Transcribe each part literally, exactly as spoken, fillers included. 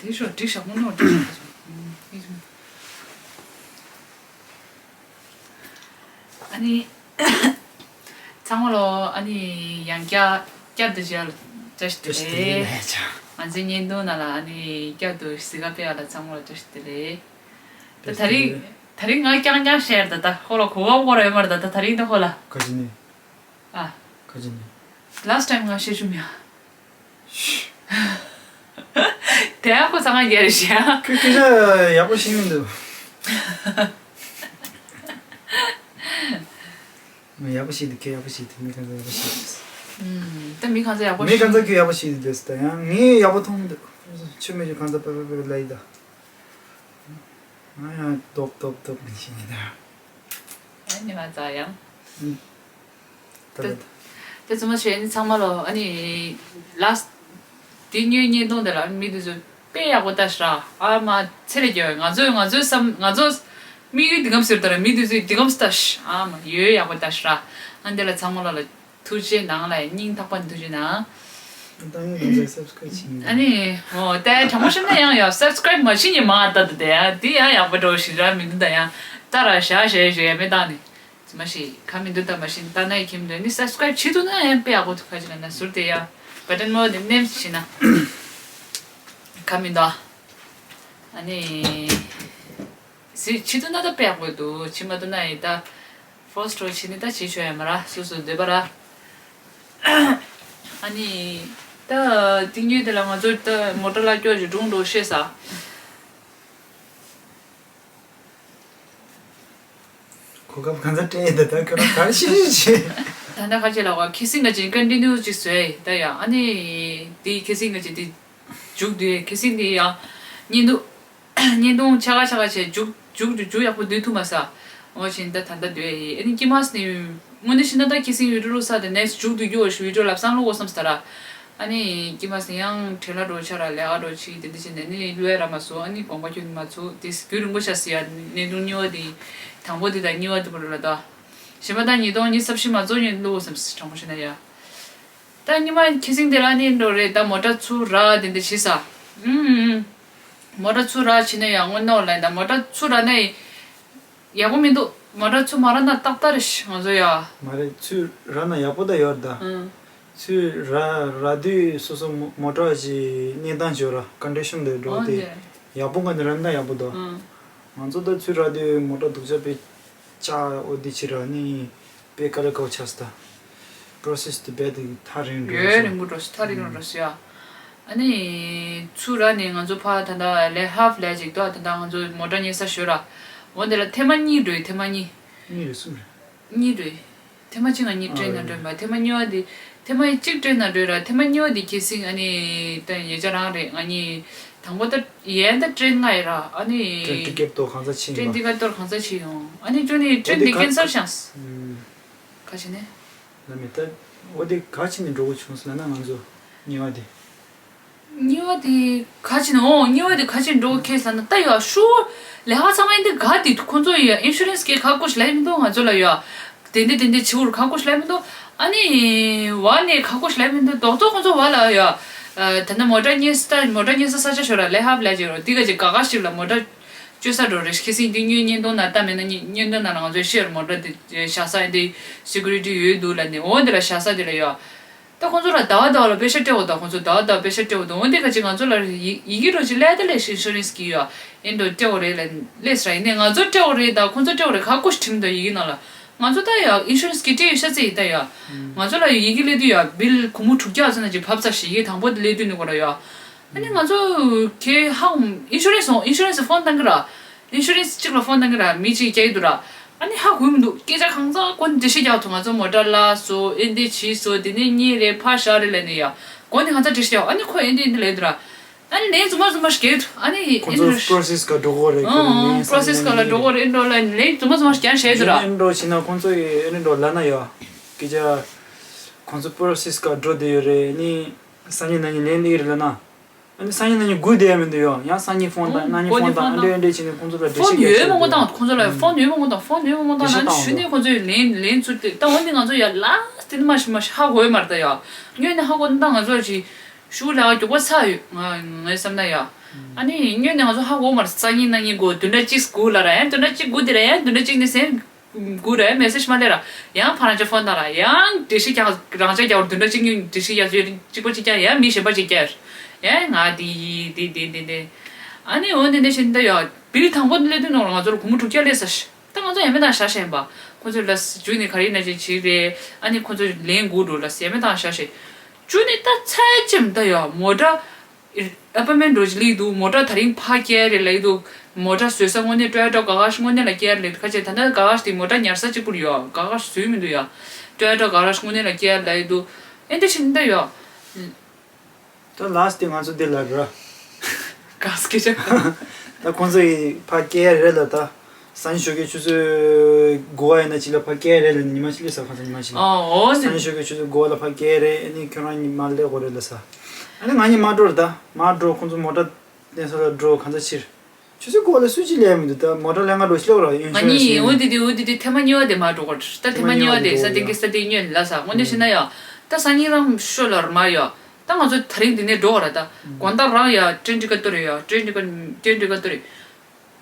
དེ་ཤོག་འགྲིག་ཤག་མོ་ནོར་འགྲིག་ཤག་ཨ་ནི། ཚང་མ་ལོ་ཨ་ནི་ཡང་བསྐྱར་བསྐྱར་དུ་མཇལ་ལ་བཀྲ་ཤིས་བདེ་ལེགས། ང་ཚོའི་བརྙན་ཐུང་ནང་ལ་ཨ་ནི་བསྐྱར་དུ་གཟིགས་ག་ཕེབས་ཡ་ལ་ཚང་མ་ལ་བཀྲ་ཤིས་བདེ་ལེགས། ད་ད་རིང་ད་རིང་ང་རྐྱང་རྐྱང་བཤད་ད་ད་ཧོ་ལ་གོ་བ་སྐོར་ཡོད་མ་རེད་ད་ད་ད་རིང་ད་ཧོ་ལ། ག་ཅི་ནི། ཨ། ག་ཅི་ནི། Last time ང་བཤད་བྱུང་ཡ། དེ་ཡང་ཁོ་ཚང་མ་རྒྱལ་རེད་ཤག་ཁོས་སྐད་ཆ་ཡག་པོ་བཤད་མི་འདུག་ང་ཡག་པོ་བཤད་འདུག་ཁོས་ཡག་པོ་བཤད་འདུག་མི་གང་ཚང་ཡག་པོ་བཤད་འདུག་ཨུམ། ད་མི་གང་ཚང་ཡག་པོ་མི་གང་ཚང་ཁོས་ཡག་པོ་བཤད་འདུག་ད་ཡང་ངས་ཡག་པོ་མཐོང་མི་འདུག་ཆུ་མེད་ཆུ་གང་ཚང་པེ་པེ་པེ་ལ་ཡི་ད། ང་ཡང་སྟོབ་སྟོབ་སྟོབ་མི་ཤེས་ནི་ད། ཨ་ནི་ང་ཚ་ཡང་། ད་ད་ད་ཚང་མ་བྱས་ནི་ཚང་མ་ལོ་ཨ་ནི་last དེ་ཉོས་བརྙན་ཐུང་དེ་ལ་མི་དེ་ཚོ་དཔེ་ཡག་པོ་ལྟ་ཤི་ར་ཨ་མ་ཚེ་རེ་རྒྱལ་བའི་ང་ཚོས་ང་ཚོའི་བསམ་ང་ཚོ་དམིགས་ཡུལ་འདི་གམ་ཟེར་ད་ར་མི་དེ་ཚོས་འདི་གམ་ལྟ་ཤི་ཨ་མ་ཡོད་ཡག་པོ་ལྟ་ཤི་ར་ཨ་འདི་ལ་ཚང་མ་ལོ་ལ། ཐུགས་རྗེ་གནང་ལ་སྙིང་ཐག་པ་ནས་ཐུགས་རྗེ་གནང་། ད་ཡང་ང་ཚོས་subscribe་བྱེད་ཀྱི་ཨ་ནི་འོ་ད་དྲང་པོ་བཤད་ན་ཡང་ཡང་subscribe་མ་བྱེད་ཉི་མ་ད་ད་དེ་ཡང་དེ་ཡང་ཡག་པོ་འགྲོ་ཞིག་ར་མི་འདུག་ད་ཡང་ལྟ་ར་བཞག་བཞག་བཞག་ཡ་མེད་ད་ནི་ཙི་མ་ཞིག་ག་མི་འདུག་ད་མ་ཤེས་ལྟ་ན་ཡི་ཁྱིམ་འདུག་ནི་subscribe་བྱེད་ཐུབ་ན་ཡང་དཔེ་ཡག་པོ་འདུག་ཁ་ཅིག་ལ་ན་ཟུར་དེ་ཡང་button་མོ་དེ་མནན་བྱེད་ན་ག་མི་འདུག་ཨ་ནི། གཟིགས་བྱེད་ཐུབ་ན་ད་དཔེ་ཡག་པོ་འདུག་བྱེད་མ་ཐུབ་ན་ཡིན་ད། force་འགྲོ་བྱེད་ནི་ད་བྱེད་ཆོག་ཡ་མ་ར་སོ་སོ་འདོད་པ་ར། ཨ་ནི། ད་དེ་ཉིད་དེ་ལ་ང་ཚོ་ད་མོ་ཊ་ལ་སྐྱོར་གྱི་སྒྲུང་འགྲོ་ཤེས་ས། གོ་སྐབས་གང་ཚ་སྤྲད་ཡོད་ད་ད་ཁྱོད་རང་ག་རེ་ཤེས་ཤེས་བྱེད། ད་ལྟ་ཁ་ཆེ་ལ་བ་ཁེ་སིང་ག་ཅིག་ཀན་ཊི་ནིའུ་ཅིག་བཟོས་ད་ཡ་ཨ་ནི། དེ་ཁེ་སིང་ག་ཅིག་དེ་མཇུག་བསྡུས་ཁེ་སིང་དེ་ཡ་ཉིན་དུ། བརྙན་ཐུང་ཆ་ག་ཆ་ག་བྱས་མཇུག་མཇུག་མཇུག་ཡག་པོ་བསྡུ་ཐུབ་མ་ས། འོ་བྱས་ད་ད་ལྟ་སྡོད་ཡི་ཨ་ནི་ཀྱི་མ་སི་ནི། དངོས་གནས་བཤད་ན་ད་ཁེ་སིང་བི་ཌིའོ་བླུགས་ས་དེ་ནེགསི་མཇུག་བསྡུ་རྒྱུ་བོ་ཞུ་བི་ཌིའོ་ལབ་སང་བླུགས་དགོས་བསམ་སྟ་ར། ཨ་ནི་ཀྱི་མ་སི་ནི་ཡང་བྲེལ་ལ་འགྲོ་ཆ་ར་ལས་ཀ་འགྲོ་ཆི་དེ་འདི་བྱས་ནས་ནི་བླུགས་ཡ་ར་མ་སོང་ཨ་ནི་དགོངས་པ་ཁྱོན་མ་ཚུགས་དེ་རྒྱུན་རིང་པོ་ཆགས་སི་ཡ་བརྙན་ཐུང་གཉིས་པ་དེ། དང་པོ་དེ་དང་གཉིས་པ་དེ་བོ་ལ་ད། གཞན་པ་ད་ཉིས་སྟོང་ཉི་ཤུ་རྩ་བཞི་མ་རྫོགས་ཉིན་བླུགས་དགོས་བསམ་སི་དྲང་པོ་བཤད་ན་ཡ། ད་ཉི་མ་ཁེ་སིང་དེ་ལ་ནི་འགྲོ་རེད་ད་མོ་ཊ་ཚུར་ར་དེ་འདྲ་བྱེད་ས། ཨུམ་ཨུམ། མོ་ཊ་ཚུར་ར་བྱེད་ན་ཡང་དངོས་གནས་ལ་ད་མོ་ཊ་ཚུར་ར་ན་ཡག་པོ་མི་འདུག་མོ་ཊ་ཚུར་མ་ར་ན་ཏག་ཏག་རེད་ཤག་ང་ཚོ་ཡ། མ་རེད་ཚུར་ར་ན་ཡག་པོ་ད་ཡོད་ད། ཨུམ། ཚུར་ར་ར་དུས་སོ་སོ་མོ་མོ་ཊ་ཞིག་གནས་སྟངས་ཅིག་ཡོད་ར་ཀོན་ཌི་ཤན་དེ་འགྲོ་ཨོ་དེ། འདི། ཡག་པོ་ག་ནས་ར་ན་ཡག་པོ་འདུག་ཨུམ། ང་ཚོ་ད་ཚུར་ར་དུས་མོ་ཊ་སྡུག་ཅག་དཔེ་ཅག་ཨོ་དེ་ཕྱིར་ར་ནི། པེ་ཀ་ལ་ཀའོ་ཆགས་སྟ། པྲོ་སེ་སི་དེ་རྦད་དེ་ཐག་རིང་འགྲོ་ཡོད་སྟེ། རིང་པོ་འགྲོ་སི་ཐག་རིང་རུ་འགྲོ་སི་ཡ། ཨ་ནི། ཚུར་ར་ནི་ང་ཚོ་ཕ་ད་ལྟ་ལས་ཧབ་ལས་ཅིག་ཏོ་ད་ལྟ་ང་ཚོ་མོ་ཊ་ཉེ་ས་ཞོ་ར། འོ་དེ་ལ་ཐེངས་མ་གཉིས་འགྲོ་ཡི་ཐེངས་མ་གཉིས། གཉིས་རེད་གསུམ་རེད། གཉིས་རེད། ཐེངས་མ་གཅིག་ང་གཉིས་ཨ་ཀྲེན་ན་ཡ། འགྲོ་ཡི་མ་ཐེངས་མ་གཉིས་པ་དེ། ཐེངས་མ་གཅིག་ཀྲེན་ན་འགྲོ་ཡི་ར་ཐེངས་མ་གཉིས་པ་དེ་ཁེ་སིང་ཨ་ནི། ད་ཡེ་ཅག་རང་རེད་ང་གཉིས། དང་པོ་ད་ཡན་ད་ཀྲེན་ང་ཡི་ར་ཨ་ནི། ཀྲེན་ཊི་ཀེ་ཊི་ཏོ་གང་ཚ་ཕྱིན་ཀྲེན་པ། ཊི་ཀེ་ཊི་ཏོ་གང་ཚ་ཕྱིན་ཡོང་ཨ་ནི་ཅོ་ནི་ཀྲེན་འདི་ཀེན་སལ་ཤང་། ཨུམ། ག་ཅི་ནས། ལ་མི་ད། འོ་དེ་ག་ཅི་ནས་འགྲོ་དགོས་བྱུང་སོང་ལ་ན་ང་ཚོ། གཉིས་པ་དེ། གཉིས་པ་དེ་ག་ཅི་ནས་འོ་གཉིས་པ་དེ་ག་ཅི་ནས་འགྲོ་དགོས་ཁེལ་ལ་ན་ད་ཡ་ཤུ། ལས་ཀ་ཚང་མ་ཡིན་དེ་ག་དེ་ཁོང་ཚོ་ཡ་ཨིན་ཤུ་རན་སི་གི་ག་སྐོར་ཞིག་ལ་ཡིན་མི་འདུག་ང་ཚོ་ལ་ཡ། དེ་འདྲ་དེ་འདྲ་བྱེད་དགོས་ག་སྐོར་ཞིག་ལ་མི་འདུག་ཨ་ནི། བ་ནས་ག་སྐོར་ཞིག་ལ་མི་འདུག་རྡོག་རྡོག་ཁོང་ཚོ་བ་ལ་ཡ། ད་ནི་མོ་ཊ་གཉེར་ས་མོ་ཊ་གཉེར་ས་ས་ཆ་ཞོར་ལ་ལས་ཧབ་ལས་ཀྱི་རོ་དེ་ག་ཅིག་ག་ག་ཞིག་ལ་མོ་ཊ་བཅོས་ས་འགྲོ་རེད་ཁེ་སིང་དེ་ཉོས་བརྙན་ཐུང་ན་ལྟ་མེད་ན་བརྙན་ཐུང་ན་ལ་ང་ཚོའི་ཤེར་མོ་ཊ་དེ་བཞག་ས་འདི་སི་ཀུ་རི་ཊི་ཡོད་འདུག་ལ་ནི་འོ་འདི་ལ་བཞག་ས་དེ་ལ་ཡ། ད་ཁོང་ཚོ་ལ་ཟླ་བ་ཟླ་བ་ལ་པེ་ཤ་སྤྲད་འོ་ད་ཁོང་ཚོ་ཟླ་བ་ཟླ་བ་པེ་ཤ་སྤྲད་འོ་ད་འོ་འདི་ག་ཅིག་ང་ཚོ་ལ་ཡི་ཡི་གེ་འགྲོ་ཅིག་ལས་ད་ལས་ཤིག་ཨིན་ཤུ་རན་སི་གི་ཡ། ཨེ་འགྲོ་སྤྲད་འོ་རེད་ལ་ལས་ས་ཡིན་ནས་ང་ཚོ་སྤྲད་འོ་རེད་ད་ཁོང་ཚོ་སྤྲད་འོ་རེད་ག་སྐོར་ཞིག་བྲིས་མི་འདུག་ཡི་གེ་ནང་ལ། ང་ཚོ་ད་ཡ་ཨིན་ཤུ་རན་སི་གི་སྤྲད་ཡོད་ཤ་ཚེ་ཡིན་ད་ཡ། ང་ཚོ་ལ་ཡ་ཡི་གེ་སླེབས་དུས་ཡ་བིལ་སྒོར་མོ་དྲུག་བརྒྱ་ཙམ་ན་ཅིག་བབས་ཚར་ཞིག་ཡི་གེ་དང་པོ་དེ་སླེབས་དུས་ནི་གོ་ར་ཡ། ཨ་ནི་ང་ཚོ་གེ་ཧང་ཨིན་ཤུ་རན་སི་ཧོན་ཨིན་ཤུ་རན་སི་ཧོན་བཏང་གི་ར། ཨིན་ཤུ་རན་སི་གཅིག་ལ་ཧོན་བཏང་གི་ར་མི་གཅིག་རྒྱག་གི་འདུག་ར། ཨ་ནི་ཧ་གོ་མི་འདུག་སྐད་ཆ་གང་ཚ་ཀོ་འདྲི་ཤེས་རྒྱག་ཐུབ་ང་ཚོ་མོ་ཊ་ལ་སོ་ཨེ་འདི་བྱིས་སོ་དེ་ནས་གཉིས་རེད་ཕ་ཤ་རེད་ལས་ནས་ཡ། ཀོ་ནི་གང་ཚ་འདྲི་ཤེས་རྒྱག་ཨ་ནི་ཁོ་ཨེ་འདི་ཨེ་འདི་ལས་འདུག་ར། ཨ་ནི་ལན་རྫུན་མ་རྫུན་མ་ཞིག་རྒྱག་འདུག་ཨ་ནི་ཁོང་ཚོ་པྲོ་སེ་སི་ག་འགྲོ་གོ་རེད་ཁོ་ཨང་ནི་ཨང་པྲོ་སེ་སི་ག་ལ་འགྲོ་གོ་རེད་འགྲོ་ལ་ལན་རྫུན་མ་རྫུན་མ་ཞིག་རྒྱག་ཤེས་འདུག་ར། ཨེ་འགྲོ་བྱས་ན་ཁོང་ཚོ་ཨེ་འགྲོ་ལ་ན་ཡ། སྐད་ཆ། ཁོང་ཚོ་པྲོ་སེ་སི་ག་འགྲོ་བསྡད་ཡོད་རེད་ནི། སང་ཉིན་གནངས་ཉིན་ལན་སླེབས་ཀྱི་རེད་ལབ་ན། ཨ་ནི་སང་ཉིན་གནངས་ཉིན་སྒུག་བསྡད་ཡ་མི་འདུག་ཡོ། ཡང་སང་ཉིན་ཕོན་བཏང་གནངས་ཉིན་ཕོན་བཏང་ཨ་འདྲས་ཨ་འདྲས་བྱས་ནས་ཁོང་ཚོ་ལ་འགྲེལ་བཤད་ཕོན་ཡོད་མང་པོ་བཏང་ཁོང་ཚོ་ལ་ཕོན་ཡོད་མང་པོ་བཏང་ཕོན་ཡོད་མང་པོ་བཏང་ན་ནི་ཞུ་ནས་ཁོང་ཚོས་ལན་ལན་ཚུར་ཏེ་ད་འོན་ཏེ་ང་ཚོ་ཡ་ལ་དེ་ནི་མ་ཤི་མ་ཤི་ཧ་གོ་ཡོད་མ་རེད་ད་ཡ། སྔོན་ནས་ཧ་གོ་ན་ད་ང་ཚོ་ཅི། ཤུགས་ལ་མགྱོགས་པོ་ཚར་ཡོད། ང་ངའི་བསམ་ན་ཡ། ཨ་ནི་སྔོན་ནས་ང་ཚོ་ཧ་གོ་མ་རེད། སང་ཉིན་གནངས་ཉིན་དགོས། བདུན་ཕྲག་གཅིག་སྒུག་ལབ་ར། ཡང་བདུན་ཕྲག་གཅིག་སྒུག་དེ་ར། ཡང་བདུན་ཕྲག་གཅིག་ནས་ཟེར་སྒུག་ར། མེ་སེ་ཇི་མ་སླེབས་ར། ཡང་ཕར་རང་ཅག་ཕོན་བཏང་ར། ཡང་འགྲེལ་བཤད་རྒྱག་རང་ཅག་རྒྱག་བདུན་ཕྲག་གཅིག་གཉིས་འགྲེལ་བཤད་རྒྱག་ཚོད་གཅིག་པ་གཅིག་རྐྱང་། ཡང་མི་གཞན་པ་གཅིག་རྐྱང་། ཡང་ང་དེ་དེ་དེ་དེ་དེ། ཨ་ནི་འོ་དེ་འདྲ་བྱས་ནས་ད་ཡ་བིལ་དང་པོ་སླེབས་དུས་ནང་ལ་ང་ཚོར་སྒོར་མོ་དྲུག་བརྒྱ་སླེབས་ས་ཞིག་ད་ང་ཚོ་ཡ་མེད་བཏང་བཞག་བཞག་ཡིན་པ། ཁོ་ཚོས་ལབ་མཇུག་ནས་ག་རེ་ཡིན་ན་ཅིག་བྱེད་རེད། ཨ་ནི་ཁོ་ཚོ་ལན་དགོས་འགྲོ་ལབ་ཡ་མེད་བཏང་བཞག་བཞག་མཇུག་ནས་ད་ཚར་ཅིག་ད་ཡ་མོ་ཊ་ཨ་པར་མེན་འགྲོ་ཅིག་སླེབས་འདུག་མོ་ཊ་དེ་རིང་ཕར་བསྐྱལ་རེད་ལབ་ཀྱི་འདུག་མོ་ཊ་བཟོས་ས་དངོས་གནས་ཊོ་ཡོ་ཊ་ག་ག་ཞིག་དངོས་གནས་ལ་བསྐྱལ་རེད། ཁ་ཆེ་ད་ལྟ་ག་ག་ཞིག་དེ་མོ་ཊ་ཉར་ས་གཅིག་པུ་རེད་ཡ། ག་ག་ཞིག་བཟོས་མི་འདུག་ཡ། ཊོ་ཡོ་ཊ་ག་ག་ཞིག་དངོས་གནས་ལ་བསྐྱལ་ལབ་ཀྱི་འདུག་ཨེ་འདྲ་ཞིག་ད་ཡ། ད་ལ་སི་ཊི་དེ་ང་ཚོ་འདི་ལ་ར། ག་སི་ཀེ་ཅག་ད་ཁོང་ཚོ་ཡི་ཕར་སྐྱེལ་རེད་ལ། ད་སང་ཉིན་ཞོགས་ཀས་ཆུ་ཚོད་དགུ་པ་ཡིན་ན་ཅིག་ལ་ཕར་སྐྱེལ་རེད་ལ། ཉི་མ་གཅིག་ལ་ས་ཁོང་ཚོ་ཉི་མ་གཅིག་ལ། ཨོ་ཨོ་སང་ཉིན་ཞོགས་ཀས་ཆུ་ཚོད་དགུ་པ་ལ་ཕར་སྐྱེལ་རེད། ཨ་ནི་ཁྱོད་རང་ཉི་མ་སླེབས་དགོས་རེད་ལ་ས། ཨ་ནི་ང་གཉིས་མར་འགྲོ་རེད། ད་མར་འགྲོ། ཁོང་ཚོ་མོ་ཊ་གཏན་ས་ལ་འགྲོ། གང་ཚ་ཕྱིར། ཆུ་ཚོད་དགུ་པ་ལ་སུ་གཅིག་སླེབས་མི་འདུག་ད་མོ་ཊ་ལེན་ག་འགྲོ་ཤི་ལོག་ར། ཨིན་ང་ཤུ་རན་སི་གཉིས་ཡིན་འོ་ན། དེ་དེ་འོ་དེ་དེ་ཐེངས་མ་གཉིས་པ་དེ་མར་འགྲོ་གོ། ད་ཐེངས་མ་གཉིས་པ་དེ་ས་སྟེང་གི་ས་སྟེང་ཉོས་ལ་ས། དངོས་གནས་བཤད་ན་ཡ། ད་སང་ཉིན་རང་ཤོ་ལར་མ་ཡ། ད་ང་ཚོ་དེ་རིང་འདི་ནས་འགྲོ་ག་ར། ད་དགོང་དག་རང་ཡ་ཊེན་ཊི་ཀ་ཏོ་རེ་ཡ། ཊེན་ཊི་ཀ་ཊེན་ཊི་ཀ་ཏོ་རེ།